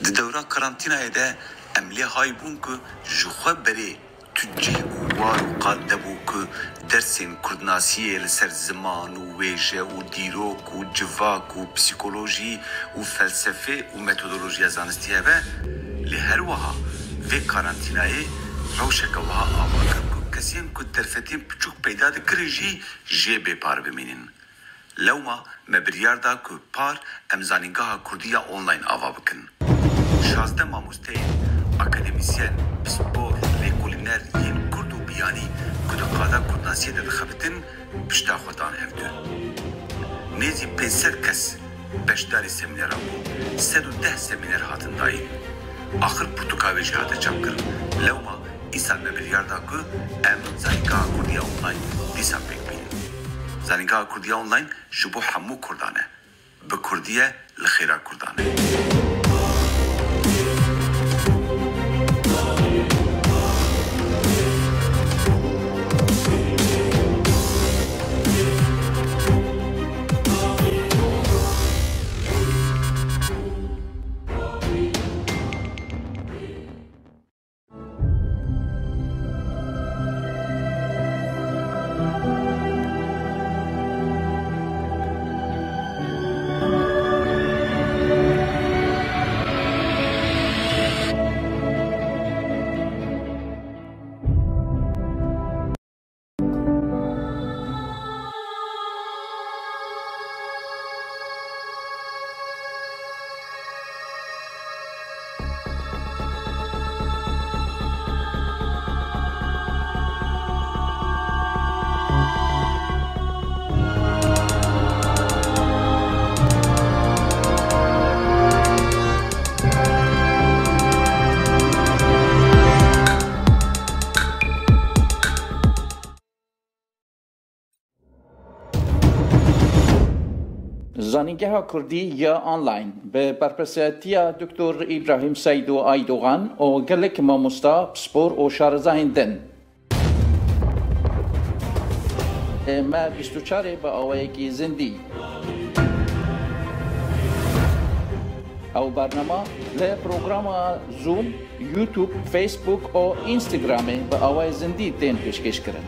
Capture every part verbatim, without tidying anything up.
Di dewra karantînayê de em lê hay bûn ku ji xwe berê tu cih û war û qad nebû ku dersên kurdnasiyê li ser ziman û wêje û dîrok û civak û psîkolojî û felsefê û metodolojiya zanistî hebe, lê her wiha vê karantînayê rewşeke wiha ava kir ku kesên ku derfetên piçûk peyda dikirin jî jê bê par bimînin. Lewma me biryar da ku par em Zanîngeha Kurdî ya Online ava bikin. Şazdeh mamosteyên akademîsyen, pispor, lêkolîner yên kurd û biyanî ku di qada kurdnasiyê de dixebitin, pişta xwe dan hevdû. Nêzî pênc sed kes beşdarî semîneran bûn. Sed û deh semîner hatin dayîn. Axir pirtûka wê jî hate çapkirin. Lewma îsal me biryar da ku em Zanîngeha Kurdî ya Online dîsa pêk bînin. Zanîngeha Kurdî ya Online ji bo hemû Kurdan e. Bi Kurdî ye, li xêra Kurdan e. Zanîngeha Kurdî ya Online bi berpirsiyatiya Doktor Îbrahîm Seydo Aydogan û gelek mamosta, pispor û şarezahên din. Me bîst û çarê bi awayekî zindî. Ew bernama li programa Zoom, YouTube, Facebook û Instagramê bi awayê zindî tên pêşkêşkirin.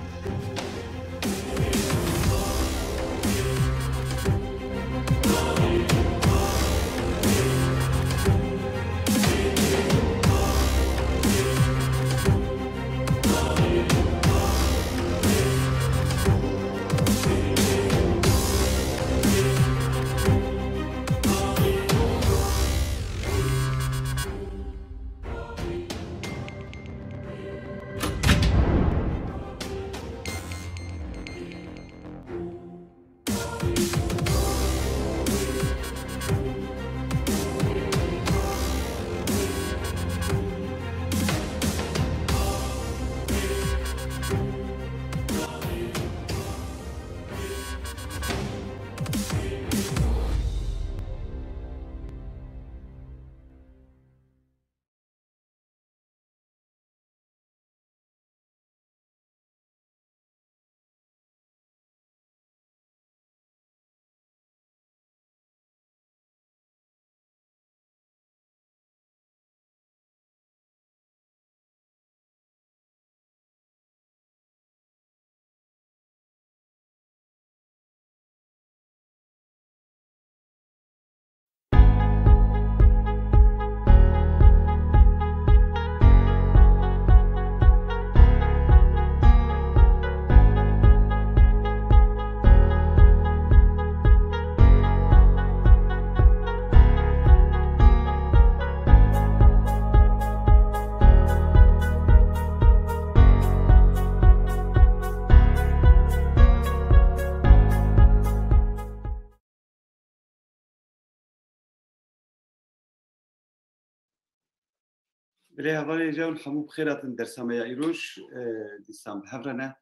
Belê hevalên hêja hûn hemû bi xêr hatin dersa me ya îroj, e, dîsan bi hev re ne.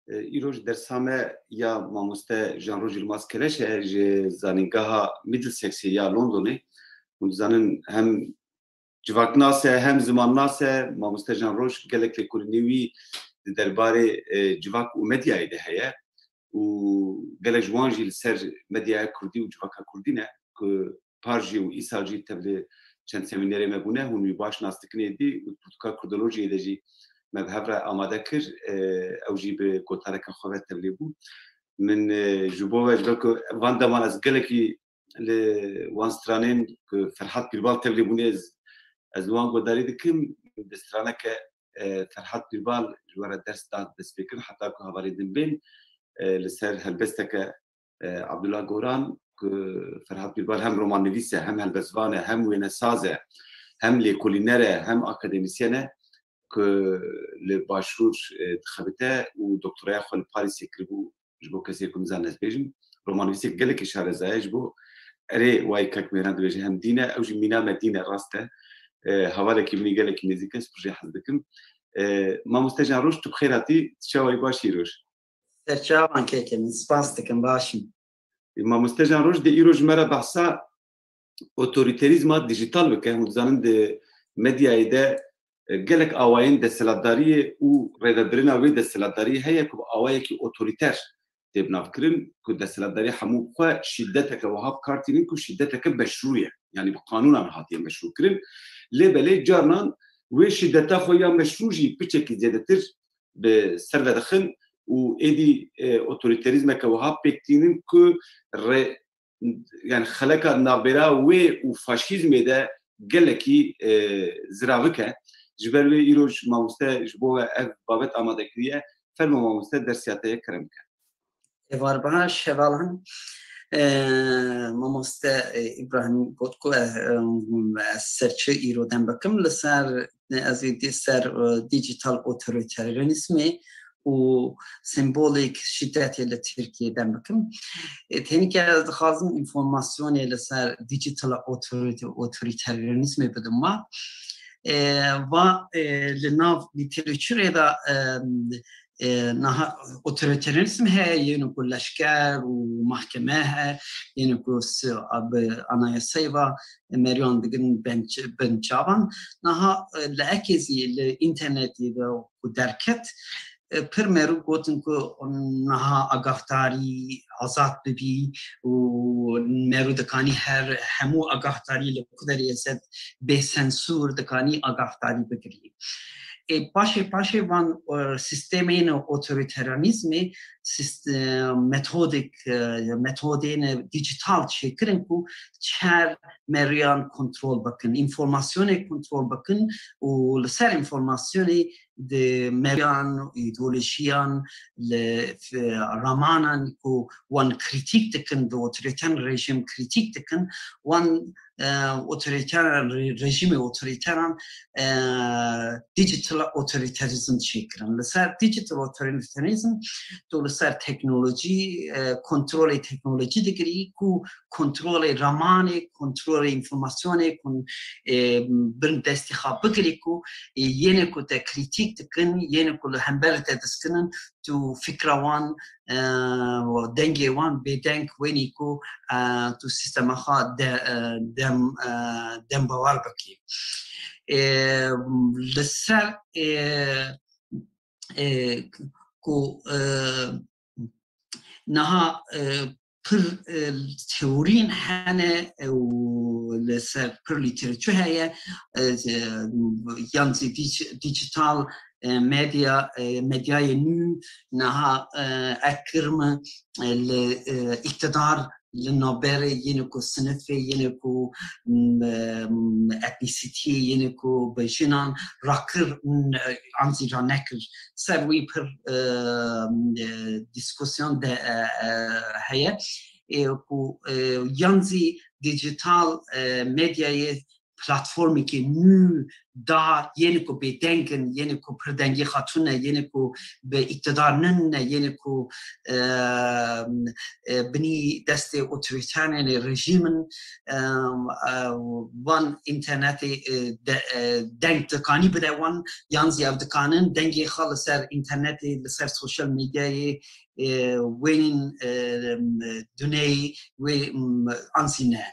E, îroj dersa me ya mamoste Jean Roj Yilmaz Keleş e, ji Zanîngeha Middlesexê ya Londonê. Hûn dizanin hem civaknas e, hem zimannas e. Mamoste Jean Roj gelek lêkolînê wî di derbarê, e, civak û medyayê de heye û gelek ji wan jî li ser medyaya kurdî û civaka kurdî ne ku par jî û îsal jî tevlê çend semînerê me bûne, hûn wî baş nas dikin êdî, û pirtûka Kurdolojiyê de jî me bi hev re amade kir, e, ew jî bi gotareke xwe ve tevlî bû. Min, e, ji bo ve, ji ber ku van deman ez gelekî li wan stranên ku Ferhat Pîrbal tevlî bûne, ez, ez wan guhdarî dikim, bi straneke, e, Ferhat Pîrbal ji we re ders da destpêkirin, heta ku hevalên din bên, e, li ser helbesteke, e, Abdullah Goran, ku Ferhat Pîrbal hem romannivîs e, hem helbestvan e, hem wênesaz e, hem lêkolîner e, hem akademîsyen e, ku li Başûr, e, dixebite û doktoraya xwe li Parîsê kiribû, ji bo kesê ku nizanin ez bêjim. Romannivîsek gelekî şareza ye, ji bo erê wayî kek mêran dibêje hem dîn e, ew jî mîna me dîn e, rast e. E, hevalekî min î gelekî nêzîk e, ez pir jê hez dikim. E, Mamoste Can Roj, tu bi xêr hatî, tu çawa yî, baş î, roj? Serçavan kekê min, spas dikim, baş im. E, Mamoste Can Roj dê îro ji me re behsa otorîterîzma dîjîtal bike. Hûn dizanin di medyayê de, e, gelek awayên desthilatdariyê û rêvebirina wê desthilatdariyê heye ku bi awayekî otorîter tê binavkirin, ku desthilatdarî hemû bi xwe şîdeteke wiha bi kar tînin ku şîdeteke meşrû ye. Yanî bi qanûnan hatiye meşrûkirin. Lê belê carinan wê şîdeta xwe ya meşrû jî piçekî zêdetir bi ser ve dixin û êdî, e, otorîterîzmeke wiha pêk tînin ku re-, yani xeleka navbera wê û faşîzmê de gelekî, e, ziravik e. Ji ber wê îro ji mamoste ji bo we ev babet amade kiriye. Fermo mamoste, dersiya te ye, kerem bike. Êvar baş, hevalan. E, mamoste, e, Îbrahîm got ku, e, e, ez ser çi îro dem bikim, li ser, ez ê dî ser, e, dîjîtal otorîterîzmê û sembolek şîdetê li Tirkiyê dem bikim. E, tenê ke ez dixwazim înformasyonê li ser dîjîtal otorîte-, otorîterîzmê bidim we. E, va, e, li nav lîteratûrê de, e, e, niha otorîterîzm heye, yên ku leşker û mahkeme heye, yên ku s-, a, bi anayasayê ve meriyan digin bin ç-, bin çavan. Niha, e, li ekê zî li înternetê de ku derket, e, pir merû gotin ku niha agahdarî azad bibî û merû dikanî her hemû agahdarî li ku derê hese bê sensûr dikanî agahdarî bigirî. Ê, paşê, paşê van, e, sîstemên otorîterîzmê sîst-, e, metodek, e, metodên dîjîtal çêkirin ku çer meriyan kontrol bikin, înformasyonê kontrol bikin û li ser înformasyonê di meriyan, îdeolojiyan, li f-, ramanan ku wan krîtîk dikin, di otorîter rejîm krîtîk dikin, wan, e, otorîter re-, rejîmê otorîteran, e, dîjîtal otorîterîzm çêkirin. Li ser dîjîtal otorîterîzm tu li ser teknolojî, e, kontrolê teknolojî digirî ku kontrolê ramanê, kontrolê înformasyonê, kon-, e, bin destê xwe bigirî ku, e, yên ku te krîtîk dikin, yên ku li hember te diskinin, tu fikra wan, e, dengê wan bêdeng wenî ku, e, tu sîstema xwe de-, e, dem-, e, dembawar bikî. E, li ser, e, e, ku, e, niha, e, pir, e, teorîn hene, e, û li ser pir lîteratûr heye, e, e, yan zî dîj-, dîjîtal, e, medya, e, medyayê nû niha, e, ekirme, e, li, e, îktidar li navberê yên ku sinifê, yên ku, m, e, m, etnîsîtiyê, yên ku bi jinan rakir, m, e, an zî ranekir. Ser wî pir, e, e, dîskusyon de, e, e, heye. E, ku, e, yan zî dîjîtal, e, medyayê platformekê nû da yên ku bêdeng in, yên ku pir dengê xwe tune, yên ku bi îktidar nin ne, yên ku, e, e, binî destê otorîterên rejîm in, e, e, wan înternetê, e, de, e, deng dikanî bide wan, yan zî ev dikanin dengê xwe li ser înternetê, li ser sosyal medyayê, e, wênîn, e, duneyê wê, m, an zî ne.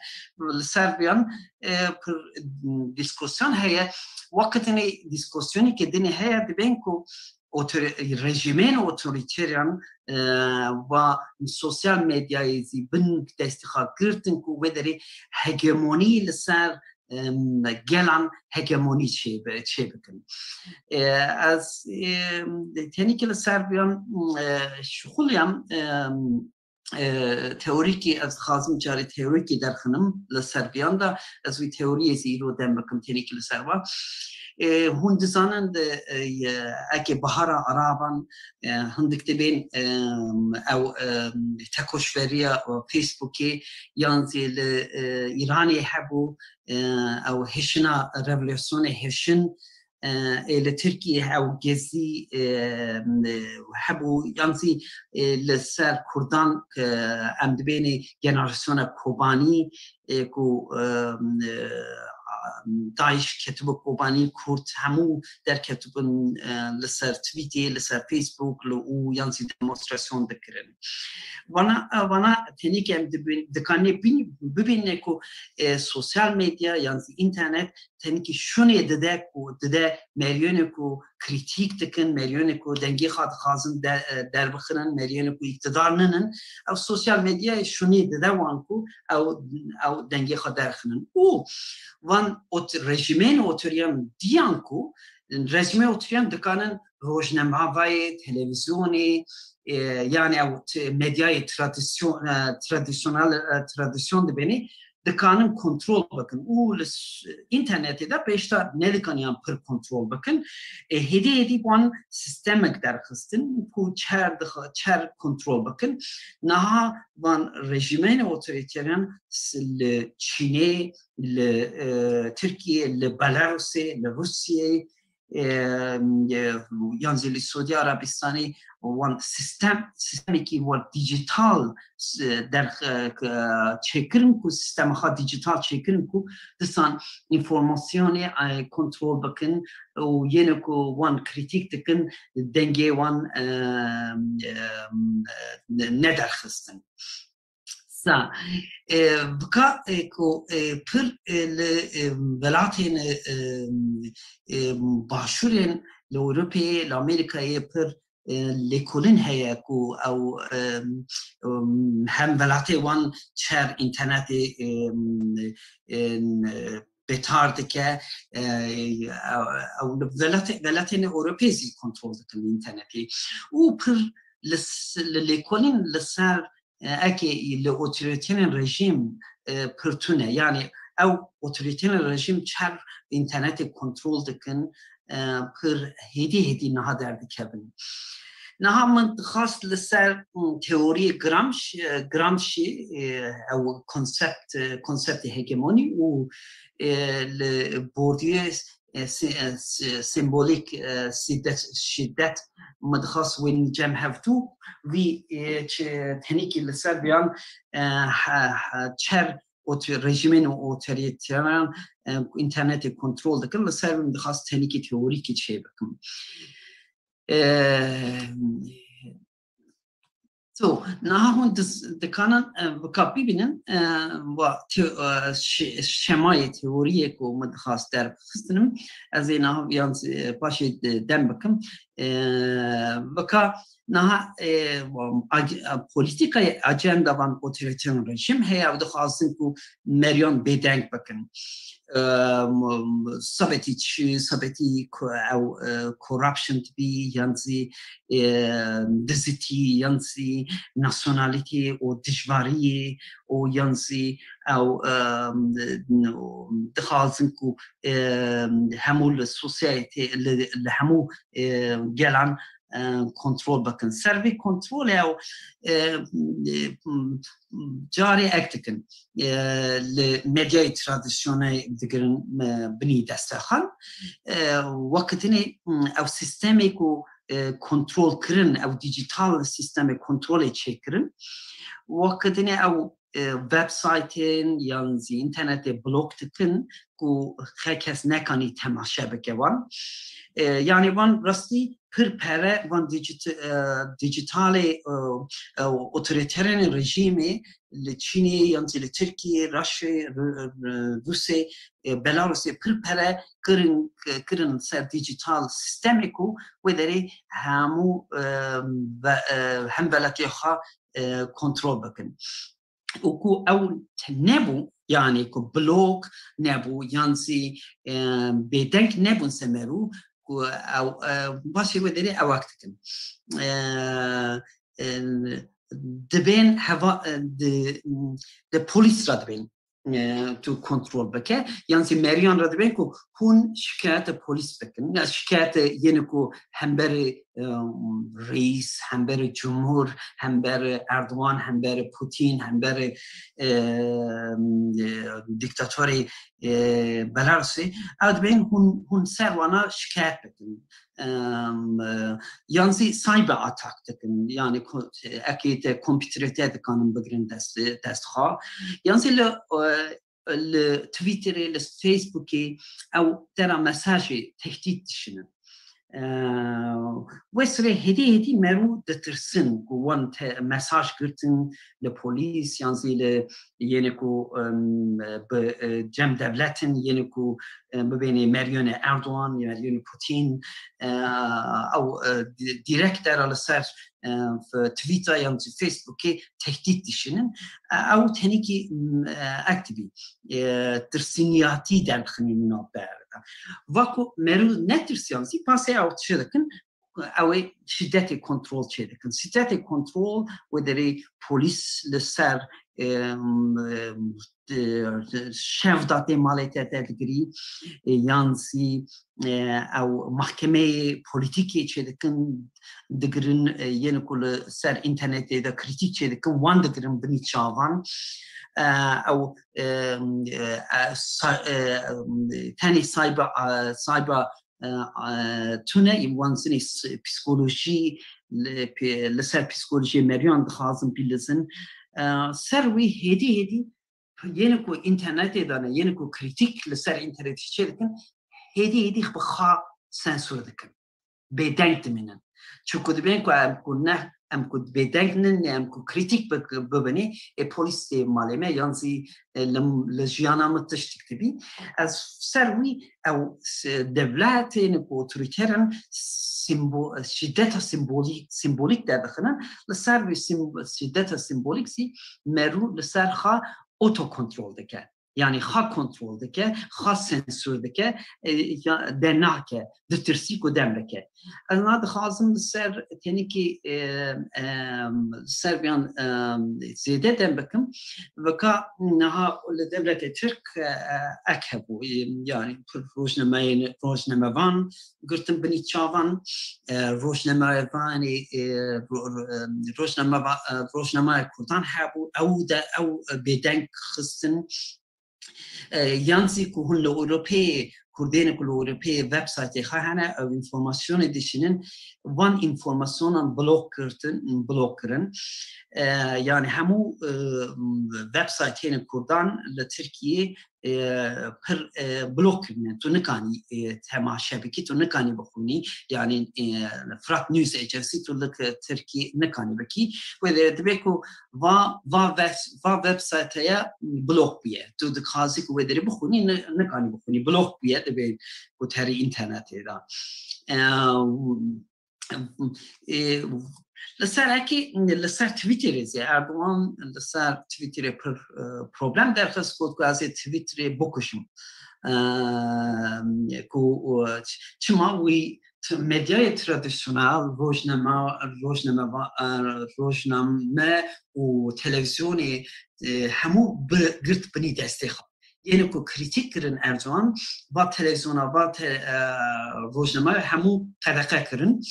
Li ser viyan, e, pir, m, dîskusyon heye. Wekî tenê dîskusyonekê dinê heye, dibên ku otori-, rejîmên otorîteran, e, va sosyal medyayê zî bin destê xwe girtin ku wê derê hegemonî li ser em, gelan hegemonî çê bi-, çê bikin. E, ez, em, tenîkê li ser viyan, e, şixuliyam, em, e, teorîkî, ez dixwazim carê teorîkî derxinim li ser viyan de, ez wî teoriyê zî îro dem bikim tenîkî li ser va. E, hûn dizanin de, e, eke Bahara Araban, e, hindik dibên, e, ew, e, tekoşveriya Facebookê yan zî li, e, Îranê hebû, e, ew hişina revolûsyonê hişin, e, ê li Tirkiyê ew gezî, e, hebû, yan zî, e, li ser Kurdan, e, em dibênê generasyona Kobanî, e, ku, e, e, DAIŞ ketibû Kobanî, Kurd hemû derketibûn, e, li ser Twîtê, li ser Facebook, li û yan zî demonstrasyon dikirin. Vana, e, vana tenê ke em dibin-, dikanê bin-, bibîne ku, e, sosyal medya yan zî înternet tenê ke şûnê dide ku dide meriyonê ku krîtîk dikin, meriyonê ku dengê xwe dixwazin de-, e, derbixinin, meriyonê ku îktidar ninin, ew sosyal medyayê şûnê dide wan ku ew, ew dengê xwe derxinin. Û van ot-, rejîmên otorîyan diyan ku rejîmê otorîyan dikanin rojnamevayê, televîzyonê, e, yani ew t-, medyayê tradisyon-, e, tradisyonel, e, tradisyon dibênê, dikanin kontrol bikin. Û li s-, înternetê de pêşta nedikaniyan pir kontrol bikin. E, hêdî hêdî wan sistemek derxistin ku çer dix-, çer kontrol bikin. Niha van rejîmên otorîteran s-, li Çînê, li, e, Tirkiyê, li Belarusê, li Rûsiyê, e, e, yan zî li Suudî Arabistanê wan sistem, sistemekî wan dîjîtal, e, derx-, e, çêkirin ku sistema xwe dîjîtal çêkirin ku disan înformasyonê, e, kontrol bikin û yêne ku wan krîtîk dikin dengê wan, e, e, ne-, nederxistin. Sa, e, bika, e, ku, e, pir, e, li, e, welatên, e, e, başûrên li Ewropeyê, li Amerîkayê pir, e, lêkolîn heye ku ew, e, e, hem welatê wan çer înternetê, e, e, bêtar dike, e, ew, ew li welatê-, welatên Ewropeyê zî kontrol dikin înternetê. Û pir li s-, li lêkolîn li ser e, eke li otorîteyên rejîm, e, pir tune. Yani ew otorîteyên rejîm çer înternetê kontrol dikin, e, pir hêdî hêdî niha derdikevin. Niha min dixwast li ser, m, teoriyê Gramsci, e, Gramsci, e, ew konsept, e, konseptê hegemonî û, e, li Bourdieu e, si-, e, si-, sembolîk, e, sîdet, şîdet, min dixwast wê cem hevdû, vî, e, çi tenîkî li ser viyan, e, he-, he-, çer otor-, rejîmên û otorîteran, e, înternetê kontrol dikin, li ser min dixwast tenîkî teorîkî çê bikim. E, So, niha hûn dis-, dikanin, e, bika bibînin, e, wa te-, e, şe-, şemayê teoriyê ku min dixwast derbixistinim, ez ê niha yan, e, paşê de-, dem bikim. E, bika niha, e, ac-, e, polîtîkayê, acenda van otorîteyên rejîm heye, ew dixwazin ku meriyan bêdeng bikin. Em, sebetî çi, sebetî ku ew, e, corruption dibî, yan zî, e, dizitî, yan zî nasyonalîtî û dijwariyê û yan zî ew, em, dixwazin ku, e, hemû li sosyetê, li, li hemû, e, gelan, e, kontrol bikin. Ser vê kontrolê ew, e, e, carê ek dikin, e, li medyayê tradisyonê digirin, e, binî destexan. E, wekî dinê, m, ew sîstemê ku, e, kontrol kirin, ew dîjîtal sîstemê kontrolê çêkirin. Wekî dinê ew, e, websaytên yan zî înternetê blok dikin ku her kes nekanî temaşe bike wan. E, yani wan rastî pir pere van dîjît-, e, dîjîtalê, e, e, otorîterên rejîmê li Çînê, yan zî li Tirkiyê, Raşê, Ru-, Ru-, Rûsê, e, Belarusê pir pere kirin, kirin ser dîjîtal sîstemê ku wê derê hemû, e, ve-, e, hemwelatiyê xwe, e, kontrol bikin. Û ku ew nebû, Yanî ku blok nebû, yan zî, e, bêdeng nebûn ser merû, ku ew, e, basê wê derê ewak dikin. E, e, dibên heva, e, di, di polîs re dibên, e, tu kontrol bike, yan zî meriyan re dibên ku hûn şikayete polîs bikin. Ya şikayete yene ku hemberê, e, reîs, hemberê cumhur, hemberê Erdogan, hemberê Putin, hemberê, e, e, diktatorê, e, Belarusê, ew dibên hûn, hûn ser wana şikayet bikin. Em, e, yan zî cyber atak dikin. Yanî ko-, ekê te kompîterê te dikanin bigirin dest, dest xwe. Yan zî li, e, li Twitterê, li Facebookê ew te ra mesajê tehdît dişinin. E, wê sirê hêdî hêdî merû ditirsin ku wan te mesaj girtin li polîs yan zî li yene ku, em, bi, e, cem devletin, yene ku, e, bibênê meriyonê Erdogan, meriyonê Putin, e, ew, e, di-, direkt te ra li ser, e, f-, Twitter yan zî Facebookê tehdît dişinin. E, ew tenekî, m, e, ek dibî, e, tirsîniyatî derbixinî navber de. Va ku merû netirsiyan zî pasê ew çi dikin, ew ê şîdetê kontrol çêdikin. Şîdetê kontrol wê derê polîs li ser, em, em, e, şev datê malê te te digirî, e, yan zî, e, ew mahkemeyê polîtîkê çêdikin, digirin, e, yên ku li ser înternetê de krîtîk çêdikin, wan digirin binî çavan. E, ew, e, e, sa-, e, tenê cyber, e, cyber e, e, tune, wan zinê s-, psîkolojî, li, pê-, li ser psîkolojiyê meriyan dixwazin pîlizin. E, ser wî hêdî hêdî yene ku înternetê de ne, yene ku krîtîk li ser înternetê çê dikin, hêdî hêdî bi xwe sensûr dikin. Bêdeng dimînin. Çunku dibên ku em ku ne, em ku bêdeng nin, em ku krîtîk bik-, bibinê, ê polîs tê malê me, yan zî, e, li, li jiyana min tiştik dibî. Ez ser wî ew s-, dewletên ku otorîter in, sîmbo-, şîdeta sîmbolîk, sîmbolîk derdixinin, li ser wî sîm-, şîdeta sîmbolîk zî merû li ser xwe otokontrol dike. Yanî xwe kontrol dike, xwe sensûr dike, e, ya, de nake, ditirsî ku dem bike. Ez na dixwazim li ser tenekî, e, e, li ser viyan, e, zêde dem bikim. Veka niha li dewletê Tirk, e, e, ek hebû, e, yanî pir rojnameyên, rojnamevan girtin binî çavan, e, rojnamevanê, e, ro-, ro-, e, rojnameva-, e, rojnameya Kurdan hebû, ew de, ew bêdeng xistin. E, yan zî ku hûn li Ewropeyê, Kurdên ku li Ewropeyê websaytê xwe hene, ew înformasyonê dişînin, van înformasyonan blok kirtin, blok kirin. E, yanî hemû, e, websaytên Kurdan li Tirkiyê, e, pir, e, blok kirine. Tu nikanî, e, temaşe bikî, tu nikanî bixwînî. Yanî, e, Fırat News Agency tu li Tirkiyê nikanî bikî. Wê de dibe ku va, va web-, va websayteya blok bûye. Tu dixwazî ku wê derê bixwînî, ni-, nikanî bixwînî. Blok bûye, dibe ku terî înternetê de. E, e, li ser ekî, li ser Twitterê zî Erdogan li ser Twitterê pir, e, problem derxist, got ku ez ê Twitterê bikujim. E, ku, e, ç-, çima wî t-, medyayê tradisyonel, rojname, rojname, e, rojname û televîzyonê, e, hemû bi girt binî destê xwe. Yene ku krîtîk kirin Erdogan, va televîzyona, va te-, e, rojname hemû qedexe kirin.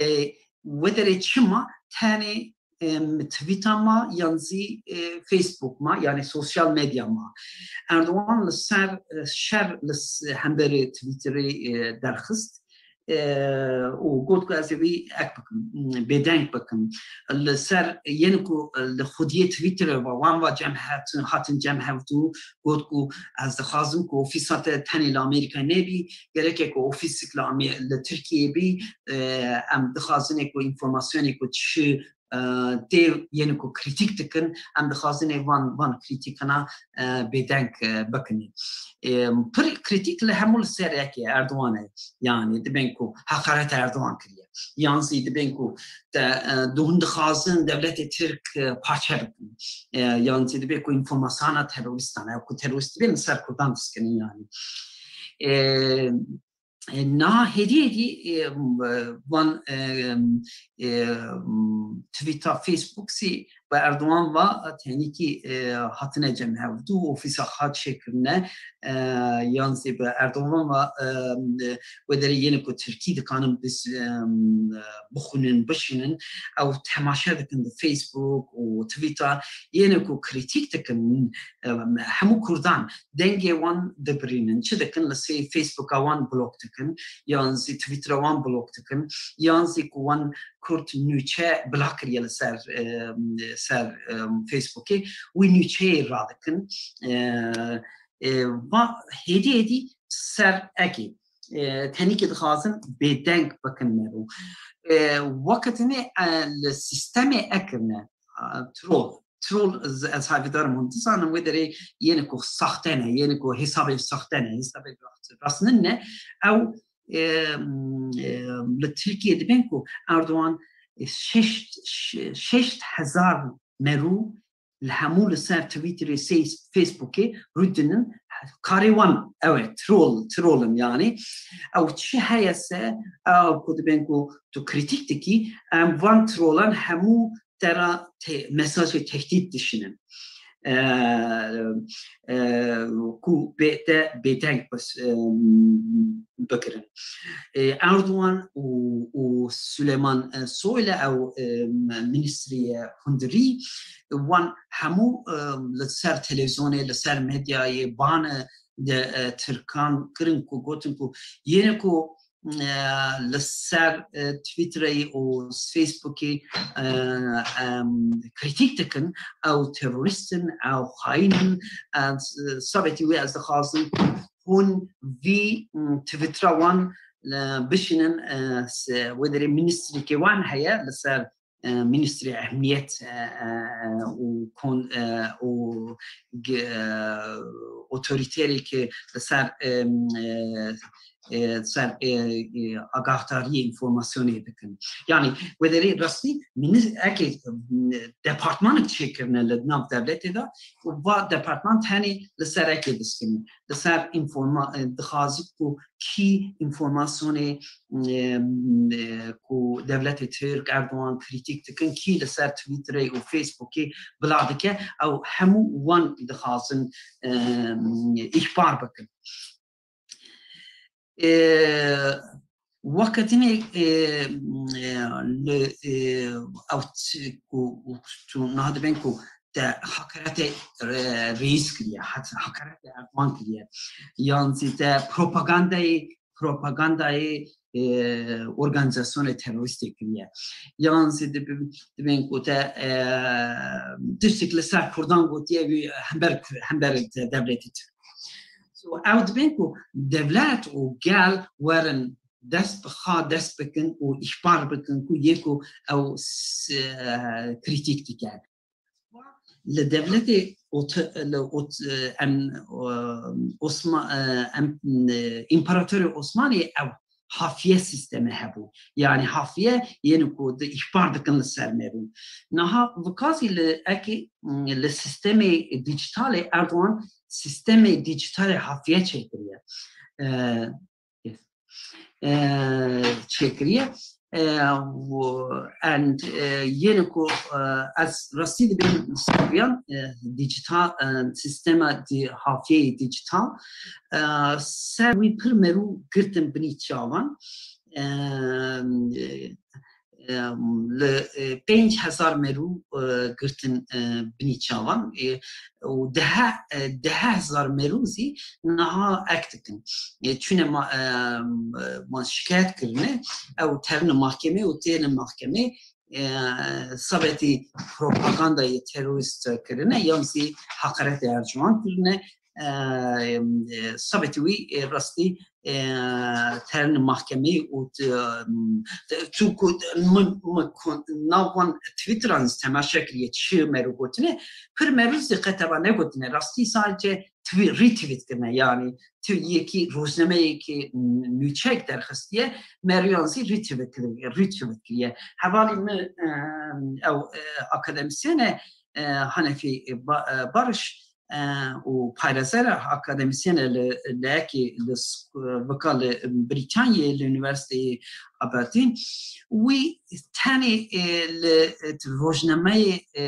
E, wê derê çima tenê, em, tweeta ma yan zî, e, Facebook ma, yanî sosyal medya ma. Erdogan li ser, e, şer li s-, hemberê Twitterê, e, derxist. E, û got ku ez ê wî ek bikim, bêdeng bikim. Li ser yên ku li xwediyê Twitterê ve wan va cem hatin, hatin cem hevdû, got ku ez dixwazim ku ofîsa te tenê li Amerîka nebî, gereke ku ofîsek li Amê-, li Tirkiyê bî, e, em dixwazin ku înformasyonê ku çi, e, tê yên ku krîtîk dikin, em dixwazin van, van krîtîkana, e, bêdeng, e, bikin. E, pir krîtîk li hemû li ser yekê Erdogan e, yanî dibên ku heqareta Erdogan kiriye. yan zî dibên ku te, e, di hûn dixwazin dewletê Tirk, e, parçe bikin. E, yan zî dibê ku înformasyona terorîstan, ew ku terorîst dibên li ser Kurdan diskinin yanî. E, e, niha hêdî hêdî, e, van, e, e, tweeta Facebook zî bi Erdogan ve tenîkî, e, hatine cem hevdû, ofîsa xwe çêkirine, e, yan zî bi Erdogan ve, e, wê derê yên ku Tirkî dikanin biz, e, bixwînin, bişînin, ew temaşe dikin di Facebook û Twitter, yên ku krîtîk dikin, e, hemû Kurdan dengê wan dibirînin. Çi dikin? Li ser Facebooka wan blok dikin, yan zî Twittera wan blok dikin, yan zî ku wan Kurd nûçe bila kiriye li ser, e, ser, e, Facebookê, wî nûçeyê radikin. E, e, va hêdî hêdî ser ekê, e, tenîkê dixwazin bêdeng bikin me rû. E, weketine, e, li sîstemê ekirine, e, troll. Troll, ez, ez havîdar im hûn dizanin, wê derê yên ku saxte ne, yên ku hesabên saxte ne, hesabên rast, rast nin ne, ew, e, e, li Tirkiye dibên ku Erdogan, e, şeş, şeş hezar merû li hemû li ser Twitterê, Face-, Facebookê rûdinin, karê wan ew e, troll, troll in yanî. Ew çi heye se, ew ku dibên ku tu krîtîk dikî, em van trollan hemû te ra te-, mesajê tehdît dişînin. E, e, ku bê-, te bêdeng bis-, e, bikirin. E, Erdogan û, û Süleyman, e, Soylu ew, e, ministriye hundirî wan hemû, e, li ser televîzyonê, li ser medyayê bane de, e, Tirkan kirin ku gotin ku yê ku, e, li ser, e, Twitterê û Facebookê, e, em, krîtîk dikin, ew terorîst in, ew xayîn in, e, s-, sabetî wê ez dixwazim ku hûn vî, m, Twittera wan, e, bişînin, e, s-, wê derê ministrîkê wan heye li ser, e, Ministrê Emniyet, e, e, e, û kon-, e, û g-, e, otorîterê ke li ser, e, e, e, ser, e, e, agahdariyê înformasyonê dikin. Yanî, wê derê rastî minis-, eke, e, departmanek çêkirine li nav dewletê de, û va departman tenê li ser eke diskinin. Li ser înforma-, e, dixwazî ku kî înformasyonê, e, e, ku dewletê Tirk, Erdogan krîtîk dikin, kî li ser Twitterê û Facebookê bila dike, ew hemû wan dixwazin, e, îhbar bikin. E, weketînê, e, e, li, e, ew t-, ku, ku tu niha dibên ku te hakaretê re-, reîs kiriye, hat-, hakaretê Erdogan kiriye, yan zî te propagandayê, propagandayê, e, organîzasyonê terorîstê kiriye, yan zî dib-, dibên ku te, e, tiştek li ser Kurdan gotiye wî hember, hember dewletê Tirk. So, ew dibên ku dewlet û gel werin dest bi xwe dest bikin û îhbar bikin ku yê ku ew s-, e, krîtîk dike. Li dewletê ot-, li ot-, em, e, Osma-, e, em, e, împaratorê Osmanî ew hafiye sîsteme hebû. Yanî hafiye yên ku di îhbar dikin li ser me bû. Niha vikasî li ekê, li sîstemê dîjîtalê Erdogan sîstemê dîjîtalê hafiye çêkiriye. E, yes. E, çêkiriye. E, û, and, e, yên ku, e, ez rastî dibêm sabiyan, e, dîjîtal, e, sîstema dî-, hafiyeyê dîjîtal, e, ser wî pir merû girtin binî çavan. E, e, li, e, pênc hezar merû, e, girtin, e, binî çavan. E, û deh, e, deh hezar merû zî niha ek dikin. E, çûne ma-, e, ma şikayet kirine, ew terine mahkemê û têne mahkemê, e, sabetî propagandayê terorîst kirine, yan zî hakaretê Erdogan kirine, e, e, sabetî wî, e, rastî, e, terine mahkemê û t-, e, çunku min, min kon-, nav wan Twitteran temaşe kiriye, çi merû gotine, pir merû zî qet eva negotine, rastî sadece tweet, retweet kirine, yanî tu yekî rojnameyekî nûçek derxistiye, Meryan zî retweet kir-, retweet kiriye. Hevalî min, e, ew, e, akademisyen e, e, Hanefî Ba-, e, Barış, e, û parêzer e, akademisyen e li, li ekî li sk-, vika li Brîtanyayê, li Unîversîteyê Aberdeen. Wî tenê, e, li, e, rojnameyê, e,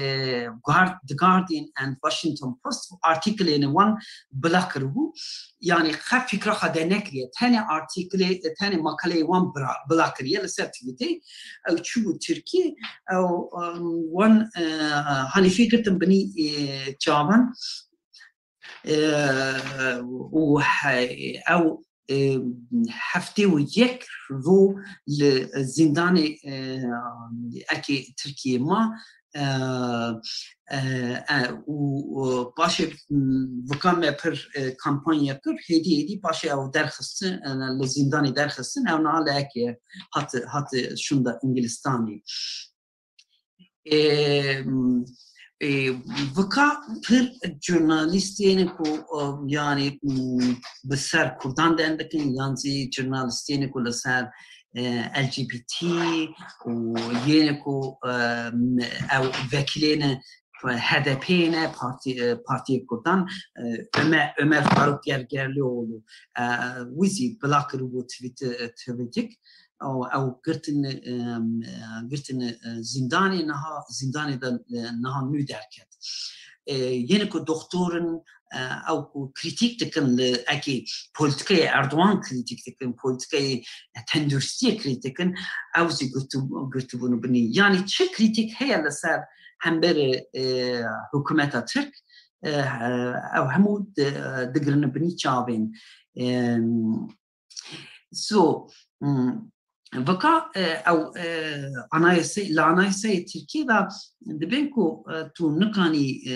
Guard-, The Guardian and Washington Post artîklên wan bila kiribû. Yanî xwe fikra xwe de nekiriye. Tenê artîklê, tenê makaleyê wan bira-, bila kiriye li ser Twitterê. Ew çûbû Tirkiyê, ew, em, wan, e, Hanîfî girtin binî, e, çavan. E, û he-, ew, e, heftê û yek rû li zîndanê, e, ekê Tirkiyê ma, e, e, e, û, û paşê, m, vika me pir, e, kampanya kir, hêdî hêdî paşê ew derxistin, e, li zîndanê derxistin, ew niha li ekê hat, hat şûnda Îngilistanê. E, m, e, vika pir jurnalîstên ku, e, yanî, m, bi ser Kurdan deng dikin, yan zî jurnalîstên ku li ser, e, L G B T û yên ku, e, m, ew vekîlên H D P ne, partî-, e, Partiyê Kurdan, e, Ömer, Ömer Faruk Gergerlioğlu, e, wî zî bila kiribû tweet, e, tweetik. Ew, ew girtin, e, girtin, e, zîndanê, niha zîndanê de, e, niha nû derket. E, yên ku doktor in, e, ew ku krîtîk dikin li ekê polîtikayê Erdogan krîtîk dikin, polîtikayê tenduristiyê krîtîk dikin, ew zî girtibû-, girtibûn binî. Yanî çi krîtîk heye li ser hemberî, e, hikûmeta Tirk, e, ew hemû di-, digirin binî çavên. E, So, mm, vika, e, ew, e, anayasayê, li anayasayê Tirkiyê de dibên ku, e, tu nikanî, e,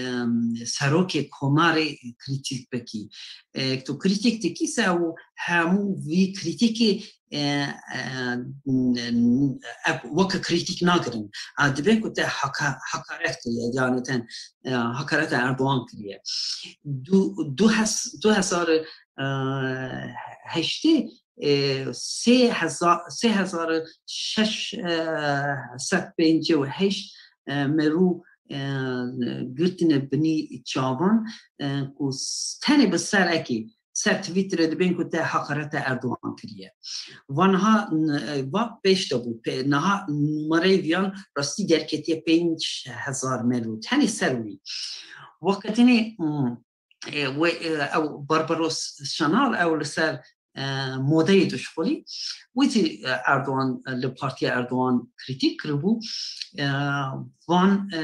serokê komarê krîtîk bikî. E, tu krîtîk dikî se ew hemû vî krîtîkê, e, e, n-, n-, ev weke krîtîk nagirin. A, dibên ku te haka-, hakaret kiriye, yani te, e, hakareta Erdogan kiriye. Du, du hez-, du hezar e, heştê, e, sê hezar, sê hezar şeş sed pêncî û heşt, e, merû, e, girtine binî çavan, e, ku s-, tenê bi ser ekê, ser Twitterê dibên ku te hakarete Erdogan kiriye. Va niha, n-, e, va pêş de bû, pê-, niha numareyê viyan rastî derketiye pênc hezar merû. Tenê ser wî. Weketînê, hmm, e, wê, e, ew Barbaros Şanal, ew li ser, e, modeyê dişuxulî. Wî jî, e, Erdogan, e, li partiya Erdogan krîtîk kiribû. E, van, e,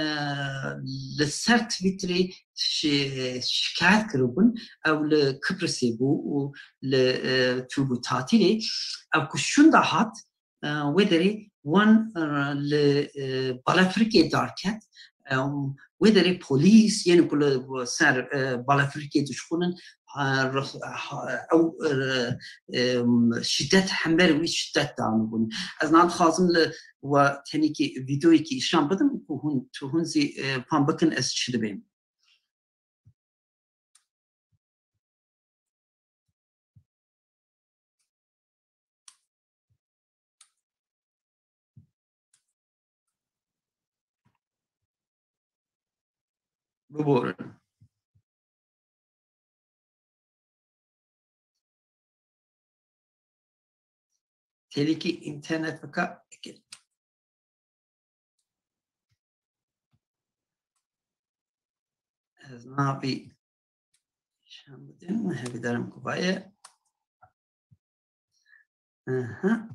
li ser Twitterê şi-, şikayet kiribûn. Ew li Kibrisê bû û li, e, çûbû tatîlê. Ew ku şûnda hat, e, wê derê wan, e, li, e, balafirikê darket. E, wê derê polîs yên ku li ser, e, balafirikê dişuxulin, ha, rix-, ha, ew, e, e, şîdet hember wî şîdet danibûn. Ez niha dixwazim li we tenekî vîdeoyekî îşan bidim ku hûn, tu hûn zî, e, fam bikin ez çi dibêm. Biborin. Telîkî înternet bika. Ez navî şan bidim. Hevîdarim ku vaye. Aha.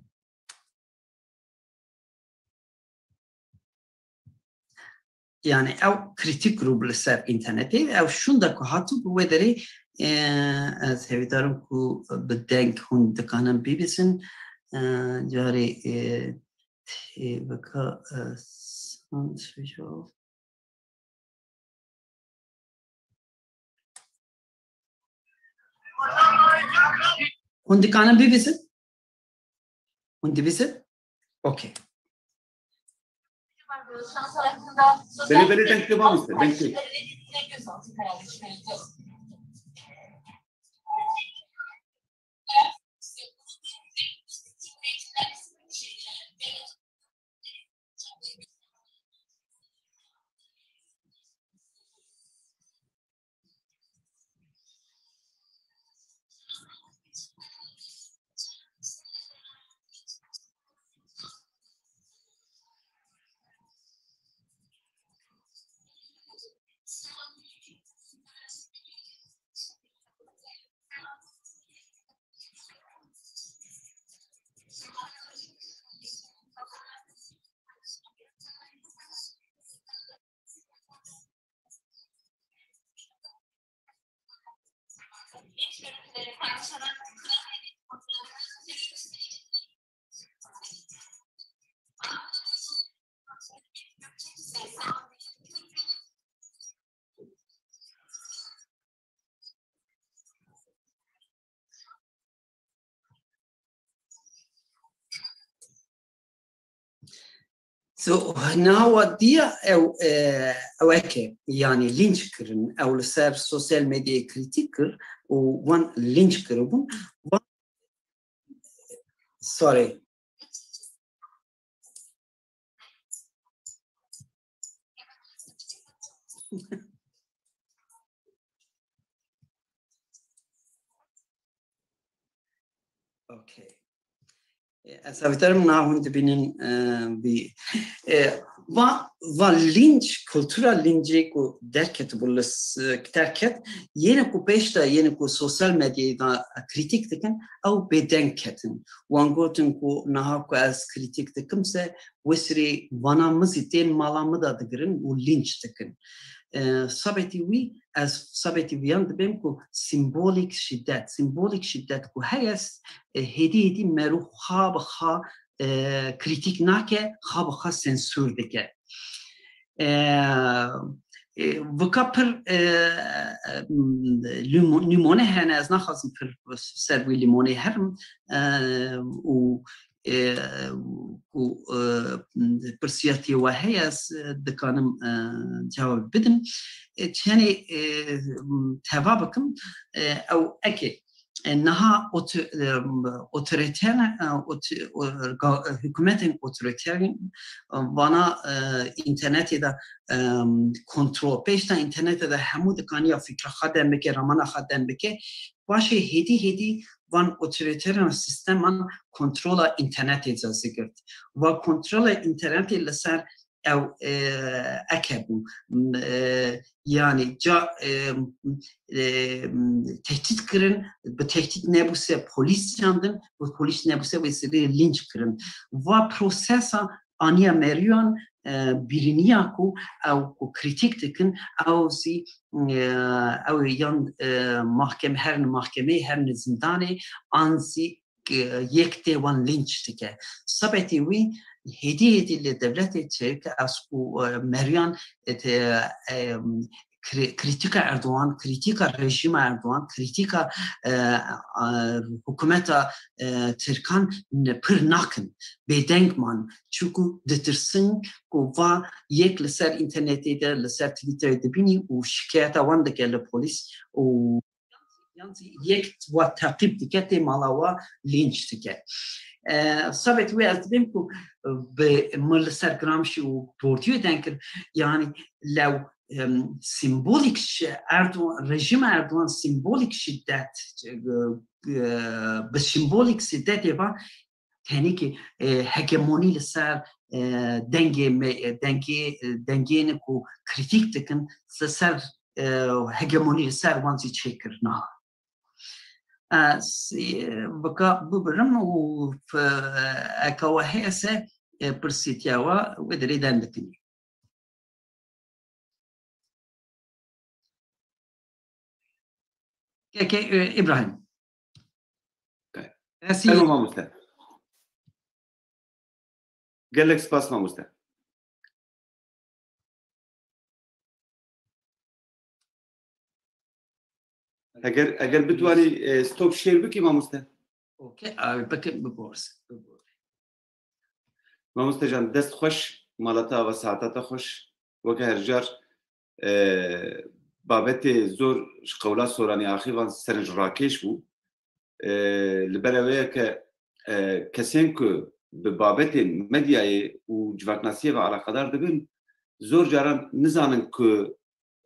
Yani ew krîtîk rû li ser înternetê, ew şûnda ku hatibû wê derê, e, ez hevîdarim ku bi deng hûn dikanin bibîsin. E, carê, e, tê bika, e, santrijo. Hûn dikanin bibîsin? Hûn dibîsin? Okey. Belê, belê, deng tê, mamoste, deng tê. So, niha wa diya ew, e, ew eke, yanî lînç kirin, ew li ser sosyal medyayê krîtîk kir û wan lînç kiribûn. Wan, sorry. Okay. Ez hevdar im niha hûn dibînin, e, bî. E, va, va lînç, kultura lîncê ku derketibû li s-, derket, yêne ku pêş de, yêne ku sosyal medyayê de krîtîk dikin, ew bêdeng ketin. Wan gotin ku niha ku ez krîtîk dikim se, wê sirê vana min zî tên mala min de digirin û lînç dikin. E, sabetî wî, ez sabetî wiyan dibêm ku sîmbolîk şîdet, sîmbolîk şîdet ku heye, e, hêdî hêdî merû xwe bi xwe, e, krîtîk nake, xwe bi xwe sensûr dike. E, e, vika pir, e, e, limo-, nimûne hene, ez naxwazim pir ser wî limûnê herim, e, û, e, ku, e, pirsiyatiyê we heye, ez dikanim, e, cewab bidim. E, çenê, e, teva bikim, e, ew eke, e, niha oto-, e, otorîter, e, ot-, o-, ga-, hikûmetên otorîter, e, vana, e, înternetê de, e, kontrol. Pêş de înternetê de hemû dikaniya fikra xwe dem bike, ramana xwe dem bike. Paşê hêdî hêdî van otorîteran sîsteman kontrola înternetê cezî girt. Va kontrola înternetê li ser ew, e, eke bû. M-, e, yanî ca, e, e, tehdît kirin, bi tehdît nebûse polîs çandin, bi polîs nebûse wê sirê lînç kirin. Va prosesa aniya meriyan, e, bîriniya ku ew ku krîtîk dikin, ew zî, e, ew yan, e, mahkeme, herin mahkemeyê, herin zindanê, an zî, e, yek tê wan lînç dike. Sabetî wî hêdî hêdî li dewletê Tirk ez ku, e, meriyan, e, te, e, kri-, krîtîka Erdogan, krîtîka rejîma Erdogan, krîtîka, e, e, hikûmeta, e, Tirkan ne-, pir nakin, bêdeng man. Çunku ditirsin ku va yek li ser înternetê de, li ser Twitterê dibînî û şikayeta wan dike li polîs û yan zî yek wa teqîb dike, tê mala wa lînç dike. E, sabet wê ez dibêm ku bi min li ser Gramsci û Bourdieu deng kir, yanî lew, em, sîmbolîk şi-, Erdogan, rejîma Erdogan sîmbolîk şîdet, e, e, bi sîmbolîk şîdetê va tenê ki, e, hegemonî li ser, e, dengê me, e, dengê, e, dengê ne ku krîtîk dikin, li ser, e, hegemonî li ser wan zî çêkir niha. Ez, e, bika bibirim û f-, eka we heye se, e, pirsîtiya we wê derê dem bikin. Keke, e, Îbrahîm. Erê. Esî. Elo mamoste. Gelek spas mamoste. Eger, eger bitwanî, e, stop share bikî mamoste. Okey, abi, bike, bibors, bibors. Mamoste can, dest xweş, mala te ava, saeta te xweş. Weke her car, e, babetê zor ji qewla Soranî Axîvan serenc rakêş bû. E, li ber ew ye ke, e, kesên ku bi babetên medyayê û civaknasiyê ve eleqedar dibin, zor caran nizanin ku,